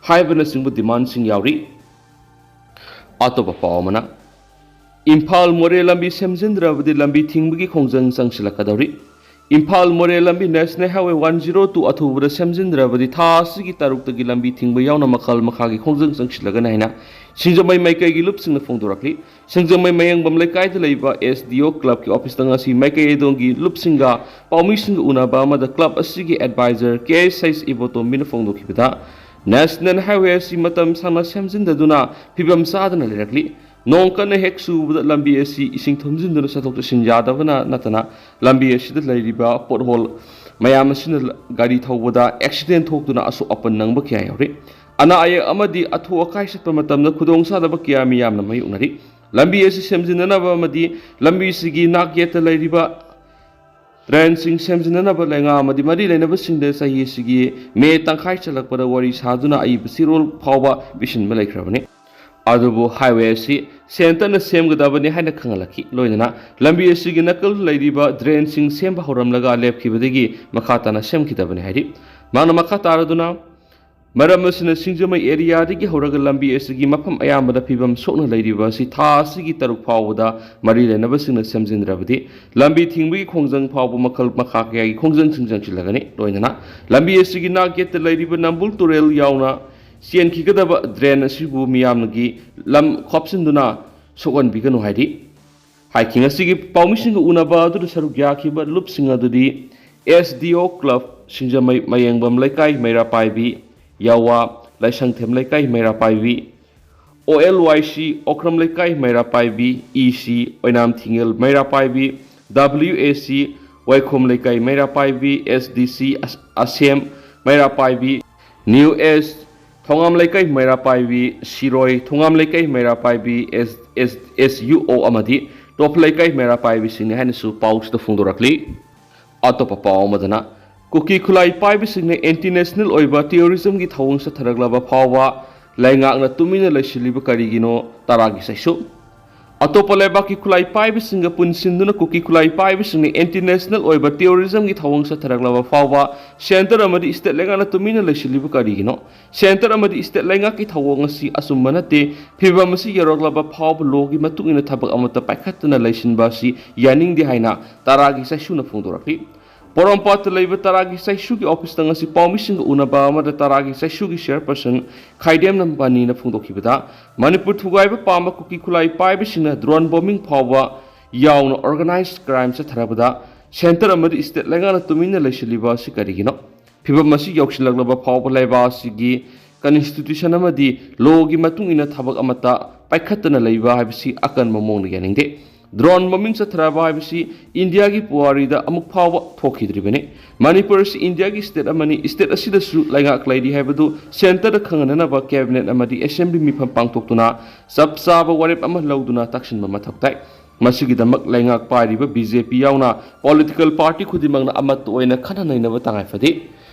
ꯍꯥꯏꯕꯅꯆꯤꯡꯕ ꯗꯤꯃꯥꯟꯁꯤꯡ ꯌꯥꯎꯔꯤ꯫ ꯑꯇꯣꯞꯄ ꯄꯥꯎ ꯑꯃꯅ, ꯏꯝꯐꯥꯜ ꯃꯣꯔꯦ ꯂꯝꯕꯤ ꯁꯦꯝꯖꯤꯟꯗ꯭ꯔꯕꯗꯤ ꯂꯝꯕꯤ ꯊꯤꯡꯕꯒꯤ ꯈꯣꯡꯖꯪ ꯆꯪꯁꯤꯜꯂꯛꯀꯗꯧꯔꯤ꯫ ꯏꯝꯐꯥꯜ ꯃꯣꯔꯦ ꯂꯝꯕꯤ national highway one zero two ꯑꯊꯨꯕꯗ ꯁꯦꯝꯖꯤꯟꯗ꯭ꯔꯕꯗꯤ ꯊꯥ ꯑꯁꯤꯒꯤ ꯇꯔꯨꯛꯇꯒꯤ ꯂꯝꯕꯤ ꯊꯤꯡꯕ ꯌꯥꯎꯅ ꯃꯈꯜ ꯃꯈꯥꯒꯤ ꯈꯣꯡꯖꯪ ꯆꯪꯁꯤꯜꯂꯒꯅꯤ ꯍꯥꯏꯅ ꯁꯤꯡꯖꯃꯩ ꯃꯥꯏꯀꯩꯒꯤ ꯂꯨꯞꯁꯤꯡꯅ ꯐꯣꯡꯗꯣꯔꯛꯂꯤ꯫ ꯁꯤꯡꯖꯃꯩ ꯃꯌꯥꯡꯕꯝ ꯂꯩꯀꯥꯏꯗ ꯂꯩꯕ ꯑꯦꯁ ꯗꯤ ꯑꯣ ꯀ꯭ꯂꯕꯀꯤ ꯑꯣꯐꯤꯁꯇ ꯉꯁꯤ ꯃꯥꯏꯀꯩ ꯑꯗꯣꯝꯒꯤ ꯂꯨꯞꯁꯤꯡꯒ ꯄꯥꯎꯃꯤꯁꯤꯡꯒ ꯎꯅꯕ ꯑꯃꯗ ꯀ꯭ꯂꯕ ꯑꯁꯤꯒꯤ ꯑꯦꯗꯚꯥꯏꯖꯔ ꯀꯦ ꯑꯦꯁ ꯑꯩꯆ ꯏꯕꯣꯇꯣꯝꯕꯤꯅ ꯐꯣꯡꯗꯣꯛꯈꯤꯕꯗ, ꯅꯦꯁꯅꯦꯜ ꯍꯥꯏꯋꯦ ꯑꯁꯤ ꯃꯇꯝ ꯁꯥꯡꯅ ꯁꯦꯝꯖꯤꯟꯗꯗꯨꯅ ꯐꯤꯕꯝ ꯆꯥꯗꯅ ꯂꯩꯔꯛꯂꯤ꯫ ꯅꯣꯡ ꯀꯟꯅ ꯍꯦꯛ ꯆꯨꯕꯗ ꯂꯝꯕꯤ ꯑꯁꯤ ꯏꯁꯤꯡ ꯊꯨꯝꯖꯤꯟꯗꯨꯅ ꯆꯠꯊꯣꯛ ꯆꯠꯁꯤꯟ ꯌꯥꯗꯕꯅ ꯅꯠꯇꯅ ꯂꯝꯕꯤ ꯑꯁꯤꯗ ꯂꯩꯔꯤꯕ ꯄꯣꯠꯍꯣꯜ ꯃꯌꯥꯝ ꯑꯁꯤꯅ ꯒꯥꯔꯤ ꯊꯧꯕꯗ ꯑꯦꯛꯁꯤꯗꯦꯟ ꯊꯣꯛꯇꯨꯅ ꯑꯁꯣꯛ ꯑꯄꯟ ꯅꯪꯕ ꯀꯌꯥ ꯌꯥꯎꯔꯤ꯫ ꯑꯅꯥ ꯑꯌꯦꯛ ꯑꯃꯗꯤ ꯑꯊꯨ ꯑꯀꯥꯏ ꯆꯠꯄ ꯃꯇꯝꯗ ꯈꯨꯗꯣꯡꯆꯥꯗꯕ ꯀꯌꯥ ꯃꯤꯌꯥꯝꯅ ꯃꯥꯌꯣꯛꯅꯔꯤ꯫ ꯂꯝꯕꯤ ꯑꯁꯤ ꯁꯦꯝꯖꯤꯟꯅꯅꯕ ꯑꯃꯗꯤ ꯂꯝꯕꯤꯁꯤꯒꯤ ꯅꯥꯛ ꯌꯦꯠꯇ ꯂꯩꯔꯤꯕ ꯗ꯭ꯔꯦꯟꯁꯤꯡ ꯁꯦꯝꯖꯤꯟꯅꯅꯕ ꯂꯩꯉꯥꯛ ꯑꯃꯗꯤ ꯃꯔꯤ ꯂꯩꯅꯕꯁꯤꯡꯗ ꯆꯍꯤ ꯑꯁꯤꯒꯤ ꯃꯦ ꯇꯪꯈꯥꯏ ꯆꯜꯂꯛꯄꯗ ꯋꯥꯔꯤ ꯁꯥꯗꯨꯅ ꯑꯏꯕ ꯆꯦꯔꯣꯜ ꯐꯥꯎꯕ ꯄꯤꯁꯤꯟꯕ ꯂꯩꯈ꯭ꯔꯕꯅꯤ꯫ ꯑꯗꯨꯕꯨ ꯍꯥꯏꯋꯦ ꯑꯁꯤ ꯁꯦꯟꯇꯔꯅ ꯁꯦꯝꯒꯗꯕꯅꯤ ꯍꯥꯏꯅ ꯈꯪꯍꯜꯂꯛꯈꯤ꯫ ꯂꯣꯏꯅꯅ ꯂꯝꯕꯤ ꯑꯁꯤꯒꯤ ꯅꯥꯀꯜ ꯂꯩꯔꯤꯕ ꯗ꯭ꯔꯦꯟꯁꯤꯡ ꯁꯦꯝꯕ ꯍꯧꯔꯝꯂꯒ ꯂꯦꯞꯈꯤꯕꯗꯒꯤ ꯃꯈꯥ ꯇꯥꯅ ꯁꯦꯝꯈꯤꯗꯕꯅꯤ ꯍꯥꯏꯔꯤ꯫ ꯃꯍꯥꯛꯅ ꯃꯈꯥ ꯇꯥꯔꯗꯨꯅ, ꯃꯔꯝ ꯑꯁꯤꯅ ꯁꯤꯡꯖꯃꯩ ꯑꯦꯔꯤꯌꯥꯗꯒꯤ ꯍꯧꯔꯒ ꯂꯝꯕꯤ ꯑꯁꯤꯒꯤ ꯃꯐꯝ ꯑꯌꯥꯝꯕꯗ ꯐꯤꯕꯝ ꯁꯣꯛꯅ ꯂꯩꯔꯤꯕ ꯑꯁꯤ ꯊꯥ ꯑꯁꯤꯒꯤ ꯇꯔꯨꯛ ꯐꯥꯎꯕꯗ ꯃꯔꯤ ꯂꯩꯅꯕꯁꯤꯡꯅ ꯁꯦꯝꯖꯤꯟꯗ꯭ꯔꯕꯗꯤ ꯂꯝꯕꯤ ꯊꯤꯡꯕꯒꯤ ꯈꯣꯡꯖꯪ ꯐꯥꯎꯕ ꯃꯈꯜ ꯃꯈꯥ ꯀꯌꯥꯒꯤ ꯈꯣꯡꯖꯪꯁꯤꯡ ꯆꯪꯁꯤꯜꯂꯒꯅꯤ꯫ ꯂꯣꯏꯅꯅ ꯂꯝꯕꯤ ꯑꯁꯤꯒꯤ ꯅꯥꯛ ꯌꯦꯠꯇ ꯂꯩꯔꯤꯕ ꯅꯝꯕꯨꯜ ꯇꯨꯔꯦꯜ ꯌꯥꯎꯅ ꯆꯦꯟꯈꯤꯒꯗꯕ ꯗ꯭ꯔꯦꯟ ꯑꯁꯤꯕꯨ ꯃꯤꯌꯥꯝꯒꯤ ꯂꯝ ꯈꯣꯞꯆꯤꯟꯗꯨꯅ ꯁꯣꯛꯍꯟꯕꯤꯒꯅꯨ ꯍꯥꯏꯔꯤ꯫ ꯍꯥꯏꯀꯤꯡ ꯑꯁꯤꯒꯤ ꯄꯥꯎꯃꯤꯁꯤꯡꯒ ꯎꯅꯕ ꯑꯗꯨꯗ ꯁꯔꯨꯛ ꯌꯥꯈꯤꯕ ꯂꯨꯞꯁꯤꯡ ꯑꯗꯨꯗꯤ ꯑꯦꯁ ꯗꯤ ꯑꯣ ꯀ꯭ꯂꯕ ꯁꯤꯡꯖꯃꯩ ꯃꯌꯦꯡꯕꯝ ꯂꯩꯀꯥꯏ ꯃꯩꯔꯥ ꯄꯥꯏꯕꯤ, ꯌꯥꯋꯥ ꯂꯥꯏꯁꯪꯊꯦꯝ ꯂꯩꯀꯥꯏ ꯃꯩꯔꯥ ꯄꯥꯏꯕꯤ, ꯑꯣ ꯑꯦꯜ ꯋꯥꯏ ꯁꯤ ꯑꯣꯀ꯭ꯔꯝ ꯂꯩꯀꯥꯏ ꯃꯩꯔꯥ ꯄꯥꯏꯕꯤ, ꯏ ꯁꯤ ꯑꯣꯏꯅꯥꯝ ꯊꯤꯡꯉꯦꯜ ꯃꯩꯔꯥ ꯄꯥꯏꯕꯤ, ꯗꯕ꯭ꯂꯤꯎ ꯑꯦ ꯁꯤ ꯋꯥꯏꯈꯣꯝ ꯂꯩꯀꯥꯏ ꯃꯩꯔꯥ ꯄꯥꯏꯕꯤ, ꯑꯦꯁ ꯗꯤ ꯁꯤ ꯑꯁ-, ꯑꯁꯦꯝ ꯃꯩꯔꯥ ꯄꯥꯏꯕꯤ, ꯅ꯭ꯌꯨ ꯑꯦꯁ ꯊꯣꯉꯥꯝ ꯂꯩꯀꯥꯏ ꯃꯩꯔꯥ ꯄꯥꯏꯕꯤ, ꯁꯤꯔꯣꯏ ꯊꯣꯉꯥꯝ ꯂꯩꯀꯥꯏ ꯃꯩꯔꯥ ꯄꯥꯏꯕꯤ, ꯑꯦꯁ, ꯑꯦꯁ, ꯑꯦꯁ ꯌꯨ ꯑꯣ ꯑꯃꯗꯤ ꯇꯣꯞ ꯂꯩꯀꯥꯏ ꯃꯩꯔꯥ ꯄꯥꯏꯕꯤꯁꯤꯡꯅꯤ ꯍꯥꯏꯅꯁꯨ ꯄꯥꯎꯁꯤꯗ ꯐꯣꯡꯗꯣꯔꯛꯂꯤ꯫ ꯑꯇꯣꯞꯄ ꯄꯥꯎ ꯑꯃꯗꯅ, ꯀꯨꯀꯤ ꯈꯨꯠꯂꯥꯏ ꯄꯥꯏꯕꯁꯤꯡꯅ ꯑꯦꯟꯇꯤ ꯅꯦꯁꯅꯦꯜ ꯑꯣꯏꯕ ꯇꯦꯔꯣꯔꯤꯖꯝꯒꯤ ꯊꯧꯑꯣꯡ ꯆꯠꯊꯔꯛꯂꯕ ꯐꯥꯎꯕ ꯂꯩꯉꯥꯛꯅ ꯇꯨꯃꯤꯟꯅ ꯂꯩꯁꯤꯜꯂꯤꯕ ꯀꯔꯤꯒꯤꯅꯣ? ꯇꯔꯥꯒꯤ ꯆꯩꯁꯨ꯫ ꯑꯇꯣꯞꯄ ꯂꯩꯕꯥꯛꯀꯤ ꯈꯨꯠꯂꯥꯏ ꯄꯥꯏꯕꯁꯤꯡꯒ ꯄꯨꯟꯁꯤꯟꯗꯨꯅ ꯀꯨꯀꯤ ꯈꯨꯠꯂꯥꯏ ꯄꯥꯏꯕꯁꯤꯡꯅ ꯑꯦꯟꯇꯤ ꯅꯦꯁꯅꯦꯜ ꯑꯣꯏꯕ ꯇꯦꯔꯣꯔꯤꯖꯝꯒꯤ ꯊꯧꯑꯣꯡ ꯆꯠꯊꯔꯛꯂꯕ ꯐꯥꯎꯕ ꯁꯦꯟꯇꯔ ꯑꯃꯗꯤ ꯁ꯭ꯇꯦꯠ ꯂꯩꯉꯥꯛꯅ ꯇꯨꯃꯤꯟꯅ ꯂꯩꯁꯤꯜꯂꯤꯕ ꯀꯔꯤꯒꯤꯅꯣ? ꯁꯦꯟꯇꯔ ꯑꯃꯗꯤ ꯁ꯭ꯇꯦꯠ ꯂꯩꯉꯥꯛꯀꯤ ꯊꯧꯑꯣꯡ ꯑꯁꯤ ꯑꯆꯨꯝꯕ ꯅꯠꯇꯦ꯫ ꯐꯤꯕꯝ ꯑꯁꯤ ꯌꯧꯔꯛꯂꯕ ꯐꯥꯎꯕ ꯂꯣꯒꯤ ꯃꯇꯨꯡ ꯏꯟꯅ ꯊꯕꯛ ꯑꯃꯠꯇ ꯄꯥꯏꯈꯠꯇꯅ ꯂꯩꯁꯤꯟꯕ ꯑꯁꯤ ꯌꯥꯅꯤꯡꯗꯦ ꯍꯥꯏꯅ ꯇꯔꯥꯒꯤ ꯆꯩꯁꯨꯅ ꯐꯣꯡꯗꯣꯔꯛꯂꯤ꯫ ꯄꯣꯔꯣꯝꯄꯥꯠꯇ ꯂꯩꯕ ꯇꯔꯥꯒꯤ ꯆꯩꯁꯨꯒꯤ ꯑꯣꯐꯤꯁꯇ ꯉꯁꯤ ꯄꯥꯎꯃꯤꯁꯤꯡꯒ ꯎꯅꯕ ꯑꯃꯗ ꯇꯔꯥꯒꯤ ꯆꯩꯁꯨꯒꯤ ꯆꯦꯌꯔꯄꯔꯁꯟ ꯈꯥꯏꯗꯦꯝ ꯅꯝꯕꯥꯅꯤꯅ ꯐꯣꯡꯗꯣꯛꯈꯤꯕꯗ, ꯃꯅꯤꯄꯨꯔ ꯊꯨꯒꯥꯏꯕ ꯄꯥꯝꯕ ꯀꯨꯀꯤ ꯈꯨꯠꯂꯥꯏ ꯄꯥꯏꯕꯁꯤꯡꯅ ꯗ꯭ꯔꯣꯟ ꯕꯣꯝꯕꯤꯡ ꯐꯥꯎꯕ ꯌꯥꯎꯅ ꯑꯣꯔꯒꯅꯥꯏꯖ ꯀ꯭ꯔꯥꯏꯝ ꯆꯠꯊꯔꯕꯗ ꯁꯦꯟꯇꯔ ꯑꯃꯗꯤ ꯁ꯭ꯇꯦꯠ ꯂꯩꯉꯥꯛꯅ ꯇꯨꯃꯤꯟꯅ ꯂꯩꯁꯤꯜꯂꯤꯕ ꯑꯁꯤ ꯀꯔꯤꯒꯤꯅꯣ? ꯐꯤꯕꯝ ꯑꯁꯤ ꯌꯧꯁꯤꯜꯂꯛꯂꯕ ꯐꯥꯎꯕ ꯂꯩꯕꯥꯛ ꯑꯁꯤꯒꯤ ꯀꯟꯁꯇꯤꯇ꯭ꯌꯨꯁꯟ ꯑꯃꯗꯤ ꯂꯣꯒꯤ ꯃꯇꯨꯡ ꯏꯟꯅ ꯊꯕꯛ ꯑꯃꯠꯇ ꯄꯥꯏꯈꯠꯇꯅ ꯂꯩꯕ ꯍꯥꯏꯕꯁꯤ ꯑꯀꯟꯕ ꯃꯑꯣꯡꯗ ꯌꯥꯅꯤꯡꯗꯦ꯫ ꯗ꯭ꯔꯣꯟ ꯕꯣꯝꯕꯤꯡ ꯆꯠꯊꯔꯕ ꯍꯥꯏꯕꯁꯤ ꯏꯟꯗꯤꯌꯥꯒꯤ ꯄꯨꯋꯥꯔꯤꯗ ꯑꯃꯨꯛ ꯐꯥꯎꯕ ꯊꯣꯛꯈꯤꯗ꯭ꯔꯤꯕꯅꯤ꯫ ꯃꯅꯤꯄꯨꯔ ꯑꯁꯤ ꯏꯟꯗꯤꯌꯥꯒꯤ ꯁ꯭ꯇꯦꯠ ꯑꯃꯅꯤ, ꯁ꯭ꯇꯦꯠ ꯑꯁꯤꯗꯁꯨ ꯂꯩꯉꯥꯛ ꯂꯩꯔꯤ ꯍꯥꯏꯕꯗꯨ ꯁꯦꯟꯇꯔꯗ ꯈꯪꯍꯟꯅꯅꯕ ꯀꯦꯕꯤꯅꯦꯠ ꯑꯃꯗꯤ ꯑꯦꯁꯦꯝꯕ꯭ꯂꯤ ꯃꯤꯐꯝ ꯄꯥꯡꯊꯣꯛꯇꯨꯅ ꯆꯞ ꯆꯥꯕ ꯋꯥꯔꯦꯞ ꯑꯃ ꯂꯧꯗꯨꯅ ꯇꯥꯛꯁꯤꯟꯕ ꯃꯊꯧ ꯇꯥꯏ꯫ ꯃꯁꯤꯒꯤꯗꯃꯛ ꯂꯩꯉꯥꯛ ꯄꯥꯏꯔꯤꯕ ꯕꯤ ꯖꯦ ꯄꯤ ꯌꯥꯎꯅ ꯄꯣꯂꯤꯇꯤꯀꯦꯜ ꯄꯥꯔꯇꯤ ꯈꯨꯗꯤꯡꯃꯛꯅ ꯑꯃꯠꯇ ꯑꯣꯏꯅ ꯈꯟꯅ ꯅꯩꯅꯕ ꯇꯉꯥꯏ ꯐꯗꯦ꯫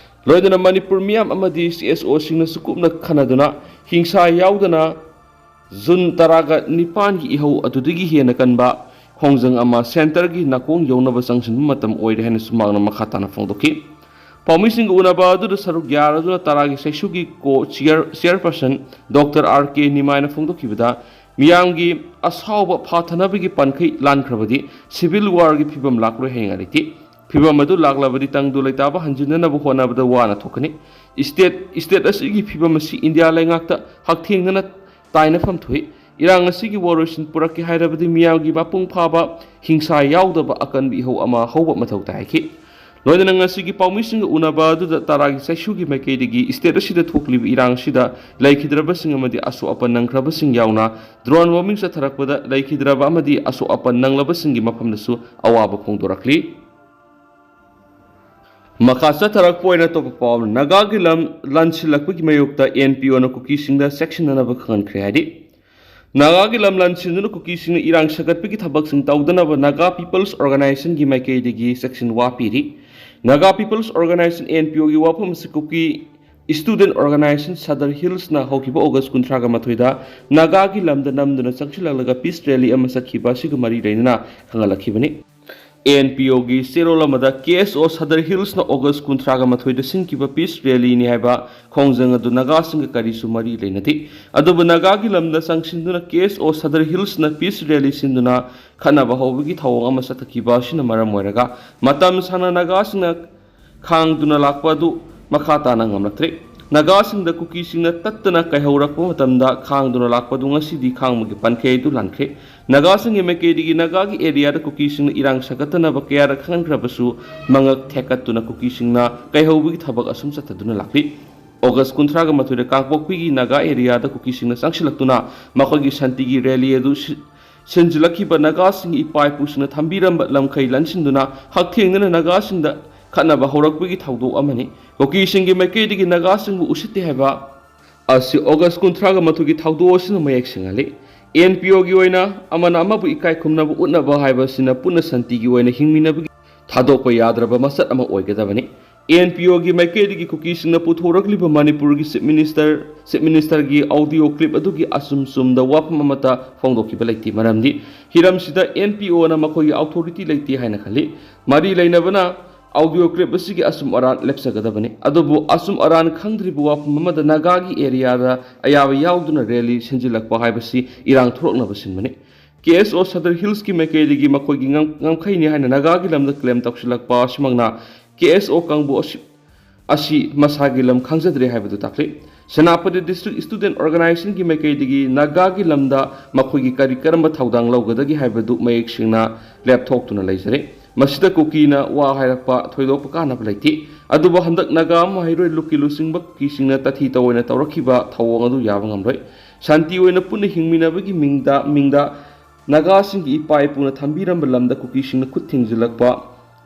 ꯂꯣꯏꯅꯅ ꯃꯅꯤꯄꯨꯔ ꯃꯤꯌꯥꯝ ꯑꯃꯗꯤ ꯁꯤ ꯑꯦꯁ ꯑꯣꯁꯤꯡꯅꯁꯨ ꯀꯨꯞꯅ ꯈꯟꯅꯗꯨꯅ ꯍꯤꯡꯁꯥ ꯌꯥꯎꯗꯅ ꯖꯨꯟ ꯇꯔꯥꯒ ꯅꯤꯄꯥꯟꯒꯤ ꯏꯍꯧ ꯑꯗꯨꯗꯒꯤ ꯍꯦꯟꯅ ꯀꯟꯕ ꯈꯣꯡꯖꯪ ꯑꯃ ꯁꯦꯟꯇꯔꯒꯤ ꯅꯥꯀꯣꯡ ꯌꯧꯅꯕ ꯆꯪꯁꯤꯟꯕ ꯃꯇꯝ ꯑꯣꯏꯔꯦ ꯍꯥꯏꯅꯁꯨ ꯃꯍꯥꯛꯅ ꯃꯈꯥ ꯇꯥꯅ ꯐꯣꯡꯗꯣꯛꯈꯤ꯫ ꯄꯥꯎꯃꯤꯁꯤꯡꯒ ꯎꯅꯕ ꯑꯗꯨꯗ ꯁꯔꯨꯛ ꯌꯥꯔꯗꯨꯅ ꯇꯔꯥꯒꯤ ꯁꯩꯁꯨꯒꯤ ꯀꯣ ꯆꯤꯌꯔ ꯆꯤꯌꯔꯄꯔꯁꯟ ꯗꯣꯛꯇꯔ ꯑꯥꯔ ꯀꯦ ꯅꯤꯃꯥꯏꯅ ꯐꯣꯡꯗꯣꯛꯈꯤꯕꯗ, ꯃꯤꯌꯥꯝꯒꯤ ꯑꯁꯥꯎꯕ ꯐꯥꯊꯅꯕꯒꯤ ꯄꯥꯟꯈꯩ ꯂꯥꯟꯈ꯭ꯔꯕꯗꯤ ꯁꯤꯚꯤꯜ ꯋꯥꯔꯒꯤ ꯐꯤꯕꯝ ꯂꯥꯛꯂꯣꯏ ꯍꯥꯏꯅꯤꯡꯉꯥꯏ ꯂꯩꯇꯦ꯫ ꯐꯤꯕꯝ ꯑꯗꯨ ꯂꯥꯛꯂꯕꯗꯤ ꯇꯪꯗꯨ ꯂꯩꯇꯥꯕ ꯍꯟꯖꯤꯟꯅꯅꯕ ꯍꯣꯠꯅꯕꯗ ꯋꯥꯅ ꯊꯣꯛꯀꯅꯤ꯫ ꯏꯁꯇꯦꯠ ꯏꯁꯇꯦꯠ ꯑꯁꯤꯒꯤ ꯐꯤꯕꯝ ꯑꯁꯤ ꯏꯟꯗꯤꯌꯥ ꯂꯩꯉꯥꯛꯇ ꯍꯛꯊꯦꯡꯅꯅ ꯇꯥꯏꯅꯐꯝ ꯊꯣꯛꯏ꯫ ꯏꯔꯥꯡ ꯑꯁꯤꯒꯤ ꯋꯥꯔꯣꯏꯁꯤꯟ ꯄꯨꯔꯛꯀꯦ ꯍꯥꯏꯔꯕꯗꯤ ꯃꯤꯌꯥꯝꯒꯤ ꯃꯄꯨꯡ ꯐꯥꯕ ꯍꯤꯡꯁꯥ ꯌꯥꯎꯗꯕ ꯑꯀꯟꯕ ꯏꯍꯧ ꯑꯃ ꯍꯧꯕ ꯃꯊꯧ ꯇꯥꯏ ꯍꯥꯏꯈꯤ꯫ ꯂꯣꯏꯅꯅ ꯉꯁꯤꯒꯤ ꯄꯥꯎꯃꯤꯁꯤꯡꯒ ꯎꯅꯕ ꯑꯗꯨꯗ ꯇꯔꯥꯒꯤ ꯆꯩꯁꯨꯒꯤ ꯃꯥꯏꯀꯩꯗꯒꯤ ꯏꯁꯇꯦꯠ ꯑꯁꯤꯗ ꯊꯣꯛꯂꯤꯕ ꯏꯔꯥꯡ ꯑꯁꯤꯗ ꯂꯩꯈꯤꯗ꯭ꯔꯕꯁꯤꯡ ꯑꯃꯗꯤ ꯑꯁꯣꯛ ꯑꯄꯟ ꯅꯪꯈ꯭ꯔꯕꯁꯤꯡ ꯌꯥꯎꯅ ꯗ꯭ꯔꯣꯟ ꯕꯣꯝꯕꯤꯡ ꯆꯠꯊꯔꯛꯄꯗ ꯂꯩꯈꯤꯗ꯭ꯔꯕ ꯑꯃꯗꯤ ꯑꯁꯣꯛ ꯑꯄꯟ ꯅꯪꯂꯕꯁꯤꯡꯒꯤ ꯃꯐꯝꯗꯁꯨ ꯑꯋꯥꯕ ꯐꯣꯡꯗꯣꯔꯛꯂꯤ꯫ ꯃꯈꯥ ꯆꯠꯊꯔꯛꯄ ꯑꯣꯏꯅ ꯑꯇꯣꯞꯄ ꯄꯥꯎ ꯑꯃꯅ, ꯅꯥꯒꯥꯒꯤ ꯂꯝ ꯂꯥꯟꯁꯤꯜꯂꯛꯄꯒꯤ ꯃꯥꯌꯣꯛꯇ ꯑꯦꯟ ꯄꯤ ꯑꯣꯅ ꯀꯨꯀꯤꯁꯤꯡꯗ ꯆꯦꯛꯁꯤꯟꯅꯅꯕ ꯈꯪꯍꯟꯈ꯭ꯔꯦ ꯍꯥꯏꯔꯤ꯫ ꯅꯥꯒꯥꯒꯤ ꯂꯝ ꯂꯥꯟꯁꯤꯟꯗꯨꯅ ꯀꯨꯀꯤꯁꯤꯡꯅ ꯏꯔꯥꯡ ꯁꯥꯒꯠꯄꯒꯤ ꯊꯕꯛꯁꯤꯡ ꯇꯧꯗꯅꯕ ꯅꯥꯒꯥ ꯄꯤꯄꯜꯁ ꯑꯣꯔꯒꯅꯥꯏꯖꯦꯁꯟꯒꯤ ꯃꯥꯏꯀꯩꯗꯒꯤ ꯆꯦꯛꯁꯤꯟ ꯋꯥ ꯄꯤꯔꯤ꯫ Naga peoples organization, N P ꯑꯣꯒꯤ ꯋꯥꯐꯝ ꯑꯁꯤ ꯀꯨꯀꯤ ꯁ꯭ꯇꯨꯗꯦꯟꯠ ꯑꯣꯔꯒꯅꯥꯏꯖꯦꯁꯟ ꯁꯗꯔ ꯍꯤꯜꯁꯅ ꯍꯧꯈꯤꯕ ꯑꯣꯒꯁ ꯀꯨꯟꯊ꯭ꯔꯥꯒ ꯃꯥꯊꯣꯏꯗ ꯅꯥꯒꯥꯒꯤ ꯂꯝꯗ ꯅꯝꯗꯨꯅ ꯆꯪꯁꯤꯜꯂꯛꯂꯒ ꯄꯤꯁ ꯔꯦꯂꯤ ꯑꯃ ꯆꯠꯈꯤꯕ ꯑꯁꯤꯒ ꯃꯔꯤ ꯂꯩꯅꯅ ꯈꯪꯍꯜꯂꯛꯈꯤꯕꯅꯤ꯫ ꯑꯦꯟ ꯄꯤ ꯑꯣꯒꯤ ꯆꯦꯔꯣꯜ ꯑꯃꯗ, ꯀꯦ ꯑꯦꯁ ꯑꯣ ꯁꯗꯔ ꯍꯤꯜꯁꯅ ꯑꯣꯒꯁ ꯀꯨꯟꯊ꯭ꯔꯥꯒ ꯃꯥꯊꯣꯏꯗ ꯁꯤꯟꯈꯤꯕ ꯄꯤꯁ ꯔꯦꯂꯤꯅꯤ ꯍꯥꯏꯕ ꯈꯣꯡꯖꯪ ꯑꯗꯨ ꯅꯥꯒꯥꯁꯤꯡꯒ ꯀꯔꯤꯁꯨ ꯃꯔꯤ ꯂꯩꯅꯗꯦ꯫ ꯑꯗꯨꯕꯨ ꯅꯥꯒꯥꯒꯤ ꯂꯝꯗ ꯆꯪꯁꯤꯟꯗꯨꯅ ꯀꯦ ꯑꯦꯁ ꯑꯣ ꯁꯗꯔ ꯍꯤꯜꯁꯅ ꯄꯤꯁ ꯔꯦꯂꯤ ꯁꯤꯟꯗꯨꯅ ꯈꯠꯅꯕ ꯍꯧꯕꯒꯤ ꯊꯧꯑꯣꯡ ꯑꯃ ꯆꯠꯊꯈꯤꯕ ꯑꯁꯤꯅ ꯃꯔꯝ ꯑꯣꯏꯔꯒ ꯃꯇꯝ ꯁꯥꯡꯅ ꯅꯥꯒꯥꯁꯤꯡꯅ ꯈꯥꯡꯗꯨꯅ ꯂꯥꯛꯄ ꯑꯗꯨ ꯃꯈꯥ ꯇꯥꯅ ꯉꯝꯂꯛꯇ꯭ꯔꯦ꯫ ꯅꯥꯒꯥꯁꯤꯡꯗ ꯀꯨꯀꯤꯁꯤꯡꯅ ꯇꯠꯇꯅ ꯀꯥꯏꯍꯧꯔꯛꯄ ꯃꯇꯝꯗ ꯈꯥꯡꯗꯨꯅ ꯂꯥꯛꯄ ꯑꯗꯨ ꯉꯁꯤꯗꯤ ꯈꯥꯡꯕꯒꯤ ꯄꯥꯟꯈꯩ ꯑꯗꯨ ꯂꯥꯟꯈ꯭ꯔꯦ꯫ ꯅꯥꯒꯥꯁꯤꯡꯒꯤ ꯃꯥꯏꯀꯩꯗꯒꯤ ꯅꯥꯒꯥꯒꯤ ꯑꯦꯔꯤꯌꯥꯗ ꯀꯨꯀꯤꯁꯤꯡꯅ ꯏꯔꯥꯡ ꯁꯥꯒꯠꯇꯅꯕ ꯀꯌꯥꯔꯛ ꯈꯪꯍꯟꯈ꯭ꯔꯕꯁꯨ ꯃꯉꯛ ꯊꯦꯛꯀꯠꯇꯨꯅ ꯀꯨꯀꯤꯁꯤꯡꯅ ꯀꯥꯏꯍꯧꯕꯒꯤ ꯊꯕꯛ ꯑꯁꯨꯝ ꯆꯠꯊꯗꯨꯅ ꯂꯥꯛꯂꯤ꯫ ꯑꯣꯒꯁ ꯀꯨꯟꯊ꯭ꯔꯥꯒ ꯃꯥꯊꯣꯏꯗ ꯀꯥꯡꯄꯣꯛꯄꯤꯒꯤ ꯅꯥꯒꯥ ꯑꯦꯔꯤꯌꯥꯗ ꯀꯨꯀꯤꯁꯤꯡꯅ ꯆꯪꯁꯤꯜꯂꯛꯇꯨꯅ ꯃꯈꯣꯏꯒꯤ ꯁꯥꯟꯇꯤꯒꯤ ꯔꯦꯂꯤ ꯑꯗꯨ ꯁꯤ-, ꯁꯤꯟꯖꯤꯜꯂꯛꯈꯤꯕ ꯅꯥꯒꯥꯁꯤꯡꯒꯤ ꯏꯄꯥ ꯏꯄꯨꯁꯤꯡꯅ ꯊꯝꯕꯤꯔꯝꯕ ꯂꯝꯈꯩ ꯂꯟꯁꯤꯟꯗꯨꯅ ꯍꯛꯊꯦꯡꯅꯅ ꯅꯥꯒꯥꯁꯤꯡꯗ ꯈꯠꯅꯕ ꯍꯧꯔꯛꯄꯒꯤ ꯊꯧꯗꯣꯛ ꯑꯃꯅꯤ꯫ ꯀꯨꯀꯤꯁꯤꯡꯒꯤ ꯃꯥꯏꯀꯩꯗꯒꯤ ꯅꯥꯒꯥꯁꯤꯡꯕꯨ ꯎꯁꯤꯠꯇꯦ ꯍꯥꯏꯕ ꯑꯁꯤ ꯑꯣꯒꯁ ꯀꯨꯟꯊ꯭ꯔꯥꯒ ꯃꯥꯊꯣꯏꯒꯤ ꯊꯧꯗꯣꯛ ꯑꯁꯤꯅ ꯃꯌꯦꯛ ꯁꯦꯡꯍꯜꯂꯤ꯫ ꯑꯦꯟ ꯄꯤ ꯑꯣꯒꯤ ꯑꯣꯏꯅ ꯑꯃꯅ ꯑꯃꯕꯨ ꯏꯀꯥꯏ ꯈꯨꯝꯅꯕ ꯎꯠꯅꯕ ꯍꯥꯏꯕ ꯑꯁꯤꯅ ꯄꯨꯟꯅ ꯁꯥꯟꯇꯤꯒꯤ ꯑꯣꯏꯅ ꯍꯤꯡꯃꯤꯟꯅꯕꯒꯤ ꯊꯥꯗꯣꯛꯄ ꯌꯥꯗ꯭ꯔꯕ ꯃꯆꯠ ꯑꯃ ꯑꯣꯏꯒꯗꯕꯅꯤ꯫ ꯑꯦꯟ ꯄꯤ ꯑꯣꯒꯤ ꯃꯥꯏꯀꯩꯗꯒꯤ ꯀꯨꯀꯤꯁꯤꯡꯅ ꯄꯨꯊꯣꯔꯛꯂꯤꯕ ꯃꯅꯤꯄꯨꯔꯒꯤ ꯆꯤꯞ ꯃꯤꯅꯤꯁꯇꯔ, ꯆꯤꯞ ꯃꯤꯅꯤꯁꯇꯔꯒꯤ ꯑꯣꯗꯤꯑꯣ ꯀ꯭ꯂꯤꯞ ꯑꯗꯨꯒꯤ ꯑꯆꯨꯝ ꯆꯨꯝꯗ ꯋꯥꯐꯝ ꯑꯃꯠꯇ ꯐꯣꯡꯗꯣꯛꯈꯤꯕ ꯂꯩꯇꯦ꯫ ꯃꯔꯝꯗꯤ ꯍꯤꯔꯝꯁꯤꯗ ꯑꯦꯟ ꯄꯤ ꯑꯣꯅ ꯃꯈꯣꯏꯒꯤ ꯑꯣꯊꯣꯔꯤꯇꯤ ꯂꯩꯇꯦ ꯍꯥꯏꯅ ꯈꯜꯂꯤ꯫ ꯃꯔꯤ ꯂꯩꯅꯕꯅ ꯑꯥꯎꯗꯤꯑꯣ ꯀ꯭ꯂꯤꯞ ꯑꯁꯤꯒꯤ ꯑꯆꯨꯝ ꯑꯔꯥꯟ ꯂꯦꯞꯆꯒꯗꯕꯅꯤ꯫ ꯑꯗꯨꯕꯨ ꯑꯆꯨꯝ ꯑꯔꯥꯟ ꯈꯪꯗ꯭ꯔꯤꯕ ꯋꯥꯐꯝ ꯑꯃꯗ ꯅꯥꯒꯥꯒꯤ ꯑꯦꯔꯤꯌꯥꯗ ꯑꯌꯥꯕ ꯌꯥꯎꯗꯨꯅ ꯔꯦꯂꯤ ꯁꯤꯟꯖꯤꯜꯂꯛꯄ ꯍꯥꯏꯕꯁꯤ ꯏꯔꯥꯡ ꯊꯣꯛꯂꯛꯅꯕ ꯁꯤꯟꯕꯅꯤ꯫ ꯀꯦ ꯑꯦꯁ ꯑꯣ ꯁꯗꯔ ꯍꯤꯜꯁꯀꯤ ꯃꯥꯏꯀꯩꯗꯒꯤ ꯃꯈꯣꯏꯒꯤ ꯉꯝ-, ꯉꯝꯈꯩꯅꯤ ꯍꯥꯏꯅ ꯅꯥꯒꯥꯒꯤ ꯂꯝꯗ ꯀ꯭ꯂꯦꯝ ꯇꯧꯁꯤꯜꯂꯛꯄ ꯑꯁꯤꯃꯛꯅ ꯀꯦ ꯑꯦꯁ ꯑꯣ ꯀꯥꯡꯕꯨ ꯑꯁꯤ, ꯑꯁꯤ ꯃꯁꯥꯒꯤ ꯂꯝ ꯈꯪꯖꯗ꯭ꯔꯦ ꯍꯥꯏꯕꯗꯨ ꯇꯥꯛꯂꯤ꯫ ꯁꯦꯅꯥꯄꯇꯤ ꯗꯤꯁꯇ꯭ꯔꯤꯛ ꯁ꯭ꯇꯨꯗꯦꯟꯠ ꯑꯣꯔꯒꯅꯥꯏꯖꯦꯁꯟꯒꯤ ꯃꯥꯏꯀꯩꯗꯒꯤ ꯅꯥꯒꯥꯒꯤ ꯂꯝꯗ ꯃꯈꯣꯏꯒꯤ ꯀꯔꯤ ꯀꯔꯝꯕ ꯊꯧꯗꯥꯡ ꯂꯧꯒꯗꯒꯦ ꯍꯥꯏꯕꯗꯨ ꯃꯌꯦꯛ ꯁꯦꯡꯅ ꯂꯦꯞꯊꯣꯛꯇꯨꯅ ꯂꯩꯖꯔꯦ꯫ ꯃꯁꯤꯗ ꯀꯨꯀꯤꯅ ꯋꯥ ꯍꯥꯏꯔꯛꯄ ꯊꯣꯏꯗꯣꯛꯄ ꯀꯥꯟꯅꯕ ꯂꯩꯇꯦ꯫ ꯑꯗꯨꯕꯨ ꯍꯟꯗꯛ ꯅꯥꯒꯥ ꯃꯍꯩꯔꯣꯏ ꯂꯨꯞꯀꯤ ꯂꯨꯆꯤꯡꯕ ꯀꯨꯀꯤꯁꯤꯡꯅ ꯇꯥꯊꯤ ꯇꯧꯑꯣꯏꯅ ꯇꯧꯔꯛꯈꯤꯕ ꯊꯧꯑꯣꯡ ꯑꯗꯨ ꯌꯥꯕ ꯉꯝꯂꯣꯏ꯫ ꯁꯥꯟꯇꯤ ꯑꯣꯏꯅ ꯄꯨꯟꯅ ꯍꯤꯡꯃꯤꯟꯅꯕꯒꯤ ꯃꯤꯡꯗ, ꯃꯤꯡꯗ ꯅꯥꯒꯥꯁꯤꯡꯒꯤ ꯏꯄꯥ ꯏꯄꯨꯅ ꯊꯝꯕꯤꯔꯝꯕ ꯂꯝꯗ ꯀꯨꯀꯤꯁꯤꯡꯅ ꯈꯨꯠ ꯊꯤꯡꯖꯤꯜꯂꯛꯄ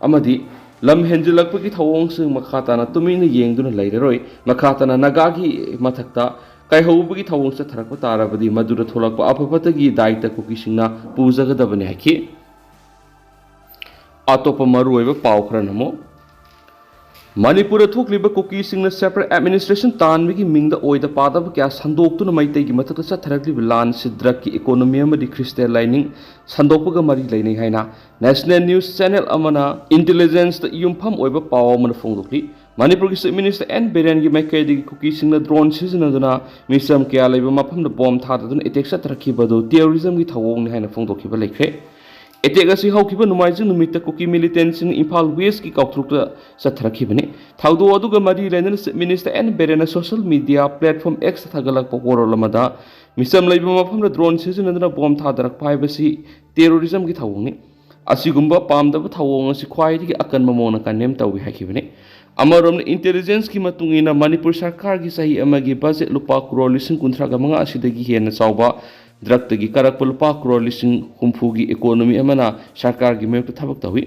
ꯑꯃꯗꯤ ꯂꯝ ꯍꯦꯟꯖꯤꯜꯂꯛꯄꯒꯤ ꯊꯧꯑꯣꯡꯁꯤꯡ ꯃꯈꯥ ꯇꯥꯅ ꯇꯨꯃꯤꯟꯅ ꯌꯦꯡꯗꯨꯅ ꯂꯩꯔꯔꯣꯏ꯫ ꯃꯈꯥ ꯇꯥꯅ ꯅꯥꯒꯥꯒꯤ ꯃꯊꯛꯇ ꯀꯥꯏꯍꯧꯕꯒꯤ ꯊꯧꯑꯣꯡ ꯆꯠꯊꯔꯛꯄ ꯇꯥꯔꯕꯗꯤ ꯃꯗꯨꯗ ꯊꯣꯛꯂꯛꯄ ꯑꯐ ꯐꯠꯇꯒꯤ ꯗꯥꯏꯇ ꯀꯨꯀꯤꯁꯤꯡꯅ ꯄꯨꯖꯒꯗꯕꯅꯤ ꯍꯥꯏꯈꯤ꯫ ꯑꯇꯣꯞꯄ ꯃꯔꯨꯑꯣꯏꯕ ꯄꯥꯎ ꯈꯔꯅ ꯑꯃꯨꯛ, ꯃꯅꯤꯄꯨꯔꯗ ꯊꯣꯛꯂꯤꯕ ꯀꯨꯀꯤꯁꯤꯡꯅ ꯁꯦꯄꯔꯦꯠ ꯑꯦꯗꯃꯤꯅꯤꯁꯇ꯭ꯔꯦꯁꯟ ꯇꯥꯟꯕꯒꯤ ꯃꯤꯡꯗ ꯑꯣꯏꯗ ꯄꯥꯗꯕ ꯀꯌꯥ ꯁꯟꯗꯣꯛꯇꯨꯅ ꯃꯩꯇꯩꯒꯤ ꯃꯊꯛꯇ ꯆꯠꯊꯔꯛꯂꯤꯕ ꯂꯥꯟꯁꯤ ꯗ꯭ꯔꯒꯀꯤ ꯏꯀꯣꯅꯣꯃꯤ ꯑꯃꯗꯤ ꯈ꯭ꯔꯤꯁꯇꯤꯌꯥꯟ ꯂꯥꯏꯅꯤꯡ ꯁꯟꯗꯣꯛꯄꯒ ꯃꯔꯤ ꯂꯩꯅꯩ ꯍꯥꯏꯅ ꯅꯦꯁꯅꯦꯜ ꯅ꯭ꯌꯨꯁ ꯆꯦꯅꯦꯜ ꯑꯃꯅ ꯏꯟꯇꯦꯂꯤꯖꯦꯟꯁꯇ ꯌꯨꯝꯐꯝ ꯑꯣꯏꯕ ꯄꯥꯎ ꯑꯃꯅ ꯐꯣꯡꯗꯣꯛꯂꯤ꯫ ꯃꯅꯤꯄꯨꯔꯒꯤ ꯆꯤꯐ ꯃꯤꯅꯤꯁꯇꯔ ꯑꯦꯟ ꯕꯤꯔꯦꯟꯒꯤ ꯃꯥꯏꯀꯩꯗꯒꯤ ꯀꯨꯀꯤꯁꯤꯡꯅ ꯗ꯭ꯔꯣꯟ ꯁꯤꯖꯤꯟꯅꯗꯨꯅ ꯃꯤꯆꯝ ꯀꯌꯥ ꯂꯩꯕ ꯃꯐꯝꯗ ꯕꯣꯝ ꯊꯥꯗꯗꯨꯅ ꯑꯦꯇꯦꯛ ꯆꯠꯊꯔꯛꯈꯤꯕ ꯑꯗꯨ ꯇꯦꯔꯣꯔꯤꯖꯝꯒꯤ ꯊꯧꯑꯣꯡꯅꯤ ꯍꯥꯏꯅ ꯐꯣꯡꯗꯣꯛꯈꯤꯕ ꯂꯩꯈ꯭ꯔꯦ꯫ ꯑꯦꯇꯦꯛ ꯑꯁꯤ ꯍꯧꯈꯤꯕ ꯅꯣꯡꯃꯥꯏꯖꯤꯡ ꯅꯨꯃꯤꯠꯇ ꯀꯨꯀꯤ ꯃꯤꯂꯤꯇꯦꯟꯠꯁꯤꯡꯅ ꯏꯝꯐꯥꯜ ꯋꯦꯁꯀꯤ ꯀꯥꯎꯊ꯭ꯔꯨꯛꯇ ꯆꯠꯊꯔꯛꯈꯤꯕꯅꯤ꯫ ꯊꯧꯗꯣꯛ ꯑꯗꯨꯒ ꯃꯔꯤ ꯂꯩꯅꯅ ꯆꯤꯐ ꯃꯤꯅꯤꯁꯇꯔ ꯑꯦꯟ ꯕꯤꯔꯦꯟꯅ ꯁꯣꯁꯤꯌꯦꯜ ꯃꯤꯗꯤꯌꯥ ꯄ꯭ꯂꯦꯠꯐꯣꯔꯝ ꯑꯦꯛꯁꯇ ꯊꯥꯒꯠꯂꯛꯄ ꯋꯥꯔꯣꯜ ꯑꯃꯗ ꯃꯤꯆꯝ ꯂꯩꯕ ꯃꯐꯝꯗ ꯗ꯭ꯔꯣꯟ ꯁꯤꯖꯤꯟꯅꯗꯨꯅ ꯕꯣꯝ ꯊꯥꯗꯔꯛꯄ ꯍꯥꯏꯕꯁꯤ ꯇꯦꯔꯣꯔꯤꯖꯝꯒꯤ ꯊꯧꯑꯣꯡꯅꯤ꯫ ꯑꯁꯤꯒꯨꯝꯕ ꯄꯥꯝꯗꯕ ꯊꯧꯑꯣꯡ ꯑꯁꯤ ꯈ꯭ꯋꯥꯏꯗꯒꯤ ꯑꯀꯟꯕ ꯃꯑꯣꯡꯗ ꯀꯟꯗꯦꯝ ꯇꯧꯏ ꯍꯥꯏꯈꯤꯕꯅꯤ꯫ ꯑꯃꯔꯣꯝꯗ ꯏꯟꯇꯦꯂꯤꯖꯦꯟꯁꯀꯤ ꯃꯇꯨꯡ ꯏꯟꯅ ꯃꯅꯤꯄꯨꯔ ꯁꯔꯀꯥꯔꯒꯤ ꯆꯍꯤ ꯑꯃꯒꯤ ꯕꯖꯦꯠ ꯂꯨꯄꯥ ꯀ꯭ꯔꯣꯔ ꯂꯤꯁꯤꯡ ꯀꯨꯟꯊ꯭ꯔꯥꯒ ꯃꯉꯥ ꯑꯁꯤꯗꯒꯤ ꯍꯦꯟꯅ ꯆꯥꯎꯕ ꯗ꯭ꯔꯒꯇꯒꯤ ꯀꯥꯔꯛꯄ ꯂꯨꯄꯥ ꯀ꯭ꯔꯣꯔ ꯂꯤꯁꯤꯡ ꯍꯨꯝꯐꯨꯒꯤ ꯏꯀꯣꯅꯣꯃꯤ ꯑꯃꯅ ꯁꯔꯀꯥꯔꯒꯤ ꯃꯥꯌꯣꯛꯇ ꯊꯕꯛ ꯇꯧꯏ꯫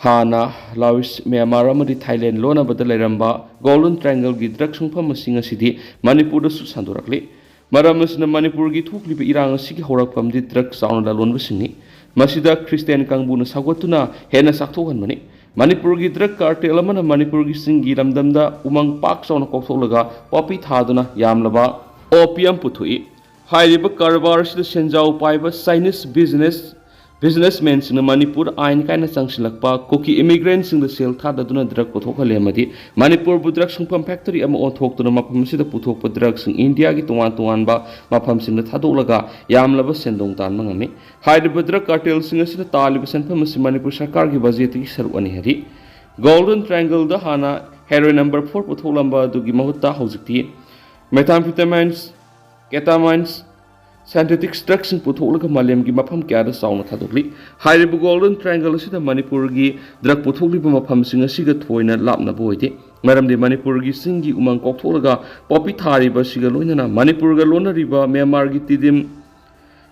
ꯍꯥꯟꯅ ꯂꯥꯑꯣꯁ, ꯃ꯭ꯌꯥꯟꯃꯥꯔ ꯑꯃꯗꯤ ꯊꯥꯏꯂꯦꯟ ꯂꯣꯟꯅꯕꯗ ꯂꯩꯔꯝꯕ ꯒꯣꯜꯗꯟ ꯇ꯭ꯔꯥꯏꯡꯒꯜꯒꯤ ꯗ꯭ꯔꯒ ꯁꯨꯡꯐꯝꯁꯤꯡ ꯑꯁꯤꯗꯤ ꯃꯅꯤꯄꯨꯔꯗꯁꯨ ꯁꯟꯗꯣꯔꯛꯂꯤ꯫ ꯃꯔꯝ ꯑꯁꯤꯅ ꯃꯅꯤꯄꯨꯔꯒꯤ ꯊꯣꯛꯂꯤꯕ ꯏꯔꯥꯡ ꯑꯁꯤꯒꯤ ꯍꯧꯔꯛꯐꯝꯗꯤ ꯗ꯭ꯔꯒ ꯆꯥꯎꯅ ꯂꯂꯣꯟꯕꯁꯤꯡꯅꯤ꯫ ꯃꯁꯤꯗ ꯈ꯭ꯔꯤꯁꯇꯤꯌꯥꯟ ꯀꯥꯡꯕꯨꯅ ꯁꯧꯒꯠꯇꯨꯅ ꯍꯦꯟꯅ ꯆꯥꯛꯊꯣꯛꯍꯟꯕꯅꯤ꯫ ꯃꯅꯤꯄꯨꯔꯒꯤ ꯗ꯭ꯔꯒ ꯀꯥꯔꯇꯦꯜ ꯑꯃꯅ ꯃꯅꯤꯄꯨꯔꯒꯤ ꯆꯤꯡꯒꯤ ꯂꯝꯗꯝꯗ ꯎꯃꯪ ꯄꯥꯛ ꯆꯥꯎꯅ ꯀꯣꯛꯊꯣꯛꯂꯒ ꯄꯣꯄꯤ ꯊꯥꯗꯨꯅ ꯌꯥꯝꯂꯕ ꯑꯣꯄꯤꯌꯝ ꯄꯨꯊꯣꯛꯏ꯫ ꯍꯥꯏꯔꯤꯕ ꯀꯔꯕꯥꯔ ꯑꯁꯤꯗ ꯁꯦꯟꯖꯥꯎ ꯄꯥꯏꯕ ꯆꯥꯏꯅꯤꯁ ꯕꯤꯖꯤꯅꯦꯁ ꯕꯤꯖꯤꯅꯦꯁꯃꯦꯟꯁꯤꯡꯅ ꯃꯅꯤꯄꯨꯔ ꯑꯥꯏꯟ ꯀꯥꯏꯅ ꯆꯪꯁꯤꯜꯂꯛꯄ, ꯀꯨꯀꯤ ꯏꯃꯤꯒ꯭ꯔꯦꯟꯁꯤꯡꯗ ꯁꯦꯜ ꯊꯥꯗꯗꯨꯅ ꯗ꯭ꯔꯒ ꯄꯨꯊꯣꯛꯍꯜꯂꯦ ꯑꯃꯗꯤ ꯃꯅꯤꯄꯨꯔꯕꯨ ꯗ꯭ꯔꯒ ꯁꯨꯡꯐꯝ ꯐꯦꯛꯇꯔꯤ ꯑꯃ ꯑꯣꯟꯊꯣꯛꯇꯨꯅ ꯃꯐꯝ ꯑꯁꯤꯗ ꯄꯨꯊꯣꯛꯄ ꯗ꯭ꯔꯒꯁꯤꯡ ꯏꯟꯗꯤꯌꯥꯒꯤ ꯇꯣꯉꯥꯟ ꯇꯣꯉꯥꯟꯕ ꯃꯐꯝꯁꯤꯡꯗ ꯊꯥꯗꯣꯛꯂꯒ ꯌꯥꯝꯂꯕ ꯁꯦꯟꯗꯣꯡ ꯇꯥꯟꯕ ꯉꯝꯃꯤ꯫ ꯍꯥꯏꯔꯤꯕ ꯗ꯭ꯔꯒ ꯀꯥꯔꯇꯦꯜꯁꯤꯡ ꯑꯁꯤꯅ ꯇꯥꯜꯂꯤꯕ ꯁꯦꯟꯐꯝ ꯑꯁꯤ ꯃꯅꯤꯄꯨꯔ ꯁꯔꯀꯥꯔꯒꯤ ꯕꯖꯦꯠꯇꯒꯤ ꯁꯔꯨꯛ ꯑꯅꯤ ꯍꯦꯜꯂꯤ꯫ ꯒꯣꯜꯗꯟ ꯇ꯭ꯔꯥꯏꯡꯒꯜꯗ ꯍꯥꯟꯅ ꯍꯦꯔꯣꯏꯟ ꯅꯝꯕꯔ ꯐꯣꯔ ꯄꯨꯊꯣꯛꯂꯝꯕ ꯑꯗꯨꯒꯤ ꯃꯍꯨꯠꯇ ꯍꯧꯖꯤꯛꯇꯤ ꯃꯦꯊꯥꯝꯐꯤꯇꯥꯃꯥꯏꯟꯁ, ꯀꯦꯇꯥꯃꯥꯏꯟꯁ, ꯁꯥꯏꯟꯊꯦꯇꯤꯛ ꯗ꯭ꯔꯒꯁꯤꯡ ꯄꯨꯊꯣꯛꯂꯒ ꯃꯥꯂꯦꯝꯒꯤ ꯃꯐꯝ ꯀꯌꯥꯗ ꯆꯥꯎꯅ ꯊꯥꯗꯣꯛꯂꯤ꯫ ꯍꯥꯏꯔꯤꯕ ꯒꯣꯜꯗꯟ ꯇ꯭ꯔꯥꯏꯡꯒꯜ ꯑꯁꯤꯗ ꯃꯅꯤꯄꯨꯔꯒꯤ ꯗ꯭ꯔꯒ ꯄꯨꯊꯣꯛꯂꯤꯕ ꯃꯐꯝꯁꯤꯡ ꯑꯁꯤꯒ ꯊꯣꯏꯅ ꯂꯥꯞꯅꯕ ꯑꯣꯏꯗꯦ꯫ ꯃꯔꯝꯗꯤ ꯃꯅꯤꯄꯨꯔꯒꯤ ꯆꯤꯡꯒꯤ ꯎꯃꯪ ꯀꯣꯛꯊꯣꯛꯂꯒ ꯄꯣꯄꯤ ꯊꯥꯔꯤꯕ ꯑꯁꯤꯒ ꯂꯣꯏꯅꯅ ꯃꯅꯤꯄꯨꯔꯒ ꯂꯣꯟꯅꯔꯤꯕ ꯃ꯭ꯌꯥꯟꯃꯥꯔꯒꯤ ꯇꯤꯗꯤꯝ,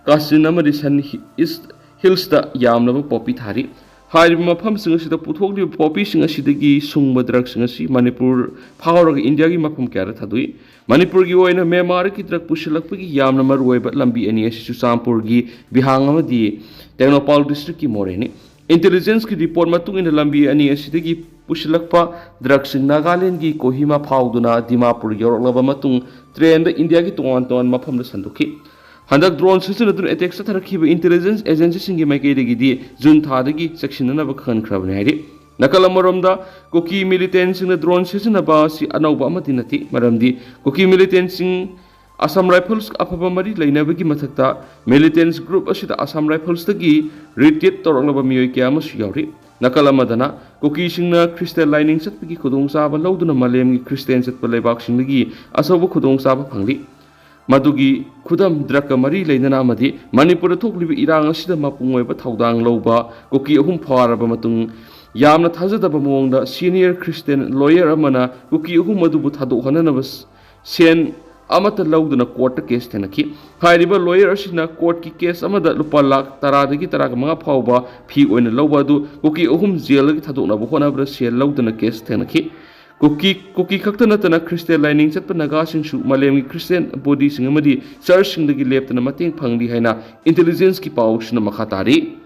ꯀꯥꯆꯤꯟ ꯑꯃꯗꯤ ꯁꯟ ꯍꯤ-, ꯏꯁ ꯍꯤꯜꯁꯇ ꯌꯥꯝꯂꯕ ꯄꯣꯄꯤ ꯊꯥꯔꯤ꯫ ꯍꯥꯏꯔꯤꯕ ꯃꯐꯝꯁꯤꯡ ꯑꯁꯤꯗ ꯄꯨꯊꯣꯛꯂꯤꯕ ꯄꯣꯄꯤꯁꯤꯡ ꯑꯁꯤꯗꯒꯤ ꯁꯨꯡꯕ ꯗ꯭ꯔꯒꯁꯤꯡ ꯑꯁꯤ ꯃꯅꯤꯄꯨꯔ ꯐꯥꯎꯔꯒ ꯏꯟꯗꯤꯌꯥꯒꯤ ꯃꯐꯝ ꯀꯌꯥꯗ ꯊꯥꯗꯣꯛꯏ꯫ ꯃꯅꯤꯄꯨꯔꯒꯤ ꯑꯣꯏꯅ ꯃ꯭ꯌꯥꯟꯃꯥꯔꯒꯤ ꯗ꯭ꯔꯒ ꯄꯨꯁꯤꯜꯂꯛꯄꯒꯤ ꯌꯥꯝꯅ ꯃꯔꯨꯑꯣꯏꯕ ꯂꯝꯕꯤ ꯑꯅꯤ ꯑꯁꯤ ꯆꯨꯔꯆꯥꯟꯄꯨꯔꯒꯤ ꯕꯤꯍꯥꯡ ꯑꯃꯗꯤ ꯇꯦꯡꯅꯧꯄꯜ ꯗꯤꯁꯇ꯭ꯔꯤꯛꯀꯤ ꯃꯣꯔꯦꯅꯤ꯫ ꯏꯟꯇꯦꯂꯤꯖꯦꯟꯁꯀꯤ ꯔꯤꯄꯣꯔꯠ ꯃꯇꯨꯡ ꯏꯟꯅ ꯂꯝꯕꯤ ꯑꯅꯤ ꯑꯁꯤꯗꯒꯤ ꯄꯨꯁꯤꯜꯂꯛꯄ ꯗ꯭ꯔꯒꯁꯤꯡ ꯅꯥꯒꯥꯂꯦꯟꯗꯒꯤ ꯀꯣꯍꯤꯃꯥ ꯐꯥꯎꯗꯨꯅ ꯗꯤꯃꯥꯄꯨꯔ ꯌꯧꯔꯛꯂꯕ ꯃꯇꯨꯡ ꯇ꯭ꯔꯦꯟꯗ ꯏꯟꯗꯤꯌꯥꯒꯤ ꯇꯣꯉꯥꯟ ꯇꯣꯉꯥꯟꯕ ꯃꯐꯝꯗ ꯁꯟꯗꯣꯛꯈꯤ꯫ ꯍꯟꯗꯛ ꯗ꯭ꯔꯣꯟ ꯁꯤꯖꯤꯟꯅꯗꯨꯅ ꯑꯦꯇꯦꯛ ꯆꯠꯊꯔꯛꯈꯤꯕ ꯏꯟꯇꯦꯂꯤꯖꯦꯟꯁ ꯑꯦꯖꯦꯟꯁꯤꯁꯤꯡꯒꯤ ꯃꯥꯏꯀꯩꯗꯒꯤꯗꯤ ꯖꯨꯟ ꯊꯥꯗꯒꯤ ꯆꯦꯛꯁꯤꯟꯅꯅꯕ ꯈꯪꯍꯟꯈ꯭ꯔꯕꯅꯤ ꯍꯥꯏꯔꯤ꯫ ꯅꯥꯀꯜ ꯑꯃꯔꯣꯝꯗ ꯀꯨꯀꯤ ꯃꯤꯂꯤꯇꯦꯟꯁꯤꯡꯅ ꯗ꯭ꯔꯣꯟ ꯁꯤꯖꯤꯟꯅꯕ ꯑꯁꯤ ꯑꯅꯧꯕ ꯑꯃꯗꯤ ꯅꯠꯇꯦ, ꯃꯔꯝꯗꯤ ꯀꯨꯀꯤ ꯃꯤꯂꯤꯇꯦꯟꯁꯤꯡ ꯑꯁꯥꯝ ꯔꯥꯏꯐꯜꯁ ꯑꯐꯕ ꯃꯔꯤ ꯂꯩꯅꯕꯒꯤ ꯃꯊꯛꯇ ꯃꯤꯂꯤꯇꯦꯟꯁ ꯒ꯭ꯔꯨꯞ ꯑꯁꯤꯗ ꯑꯁꯥꯝ ꯔꯥꯏꯐꯜꯁꯇꯒꯤ ꯔꯤꯇꯤꯌꯦꯠ ꯇꯧꯔꯛꯂꯕ ꯃꯤꯑꯣꯏ ꯀꯌꯥ ꯑꯃꯁꯨ ꯌꯥꯎꯔꯤ꯫ ꯅꯥꯀꯜ ꯑꯃꯗꯅ ꯀꯨꯀꯤꯁꯤꯡꯅ ꯈ꯭ꯔꯤꯁꯇꯤꯌꯥꯟ ꯂꯥꯏꯅꯤꯡ ꯆꯠꯄꯒꯤ ꯈꯨꯗꯣꯡꯆꯥꯕ ꯂꯧꯗꯨꯅ ꯃꯥꯂꯦꯝꯒꯤ ꯈ꯭ꯔꯤꯁꯇꯤꯌꯥꯟ ꯆꯠꯄ ꯂꯩꯕꯥꯛꯁꯤꯡꯗꯒꯤ ꯑꯆꯧꯕ ꯈꯨꯗꯣꯡꯆꯥꯕ ꯐꯪꯂꯤ꯫ ꯃꯗꯨꯒꯤ ꯈꯨꯗꯝ ꯗ꯭ꯔꯒꯀ ꯃꯔꯤ ꯂꯩꯅꯅ ꯑꯃꯗꯤ ꯃꯅꯤꯄꯨꯔꯗ ꯊꯣꯛꯂꯤꯕ ꯏꯔꯥꯡ ꯑꯁꯤꯗ ꯃꯄꯨꯡ ꯑꯣꯏꯕ ꯊꯧꯗꯥꯡ ꯂꯧꯕ ꯀꯨꯀꯤ ꯑꯍꯨꯝ ꯐꯥꯔꯕ ꯃꯇꯨꯡ ꯌꯥꯝꯅ ꯊꯥꯖꯗꯕ ꯃꯑꯣꯡꯗ ꯁꯤꯅꯤꯌꯔ ꯈ꯭ꯔꯤꯁꯇꯤꯌꯥꯟ ꯂꯣꯌꯔ ꯑꯃꯅ ꯀꯨꯀꯤ ꯑꯍꯨꯝ ꯑꯗꯨꯕꯨ ꯊꯥꯗꯣꯛꯍꯟꯅꯅꯕ ꯁꯦꯟ ꯑꯃꯠꯇ ꯂꯧꯗꯅ ꯀꯣꯔꯠꯇ ꯀꯦꯁ ꯊꯦꯡꯅꯈꯤ꯫ ꯍꯥꯏꯔꯤꯕ ꯂꯣꯌꯔ ꯑꯁꯤꯅ ꯀꯣꯔꯠꯀꯤ ꯀꯦꯁ ꯑꯃꯗ ꯂꯨꯄꯥ ꯂꯥꯈ ꯇꯔꯥꯗꯒꯤ ꯇꯔꯥꯒ ꯃꯉꯥ ꯐꯥꯎꯕ ꯐꯤ ꯑꯣꯏꯅ ꯂꯧꯕ ꯑꯗꯨ ꯀꯨꯀꯤ ꯑꯍꯨꯝ ꯖꯦꯜꯗꯒꯤ ꯊꯥꯗꯣꯛꯅꯕ ꯍꯣꯠꯅꯕꯗ ꯁꯦꯜ ꯂꯧꯗꯅ ꯀꯦꯁ ꯊꯦꯡꯅꯈꯤ꯫ ꯀꯨꯀꯤ, ꯀꯨꯀꯤ ꯈꯛꯇ ꯅꯠꯇꯅ ꯈ꯭ꯔꯤꯁꯇꯤꯌꯥꯟ ꯂꯥꯏꯅꯤꯡ ꯆꯠꯄ ꯅꯥꯒꯥꯁꯤꯡꯁꯨ ꯃꯥꯂꯦꯝꯒꯤ ꯈ꯭ꯔꯤꯁꯇꯤꯌꯥꯟ ꯕꯣꯗꯤꯁꯤꯡ ꯑꯃꯗꯤ ꯆꯔꯆꯁꯤꯡꯗꯒꯤ ꯂꯦꯞꯇꯅ ꯃꯇꯦꯡ ꯐꯪꯂꯤ ꯍꯥꯏꯅ ꯏꯟꯇꯦꯂꯤꯖꯦꯟꯁꯀꯤ ꯄꯥꯎꯁꯤꯡꯅ ꯃꯈꯥ ꯇꯥꯔꯤ꯫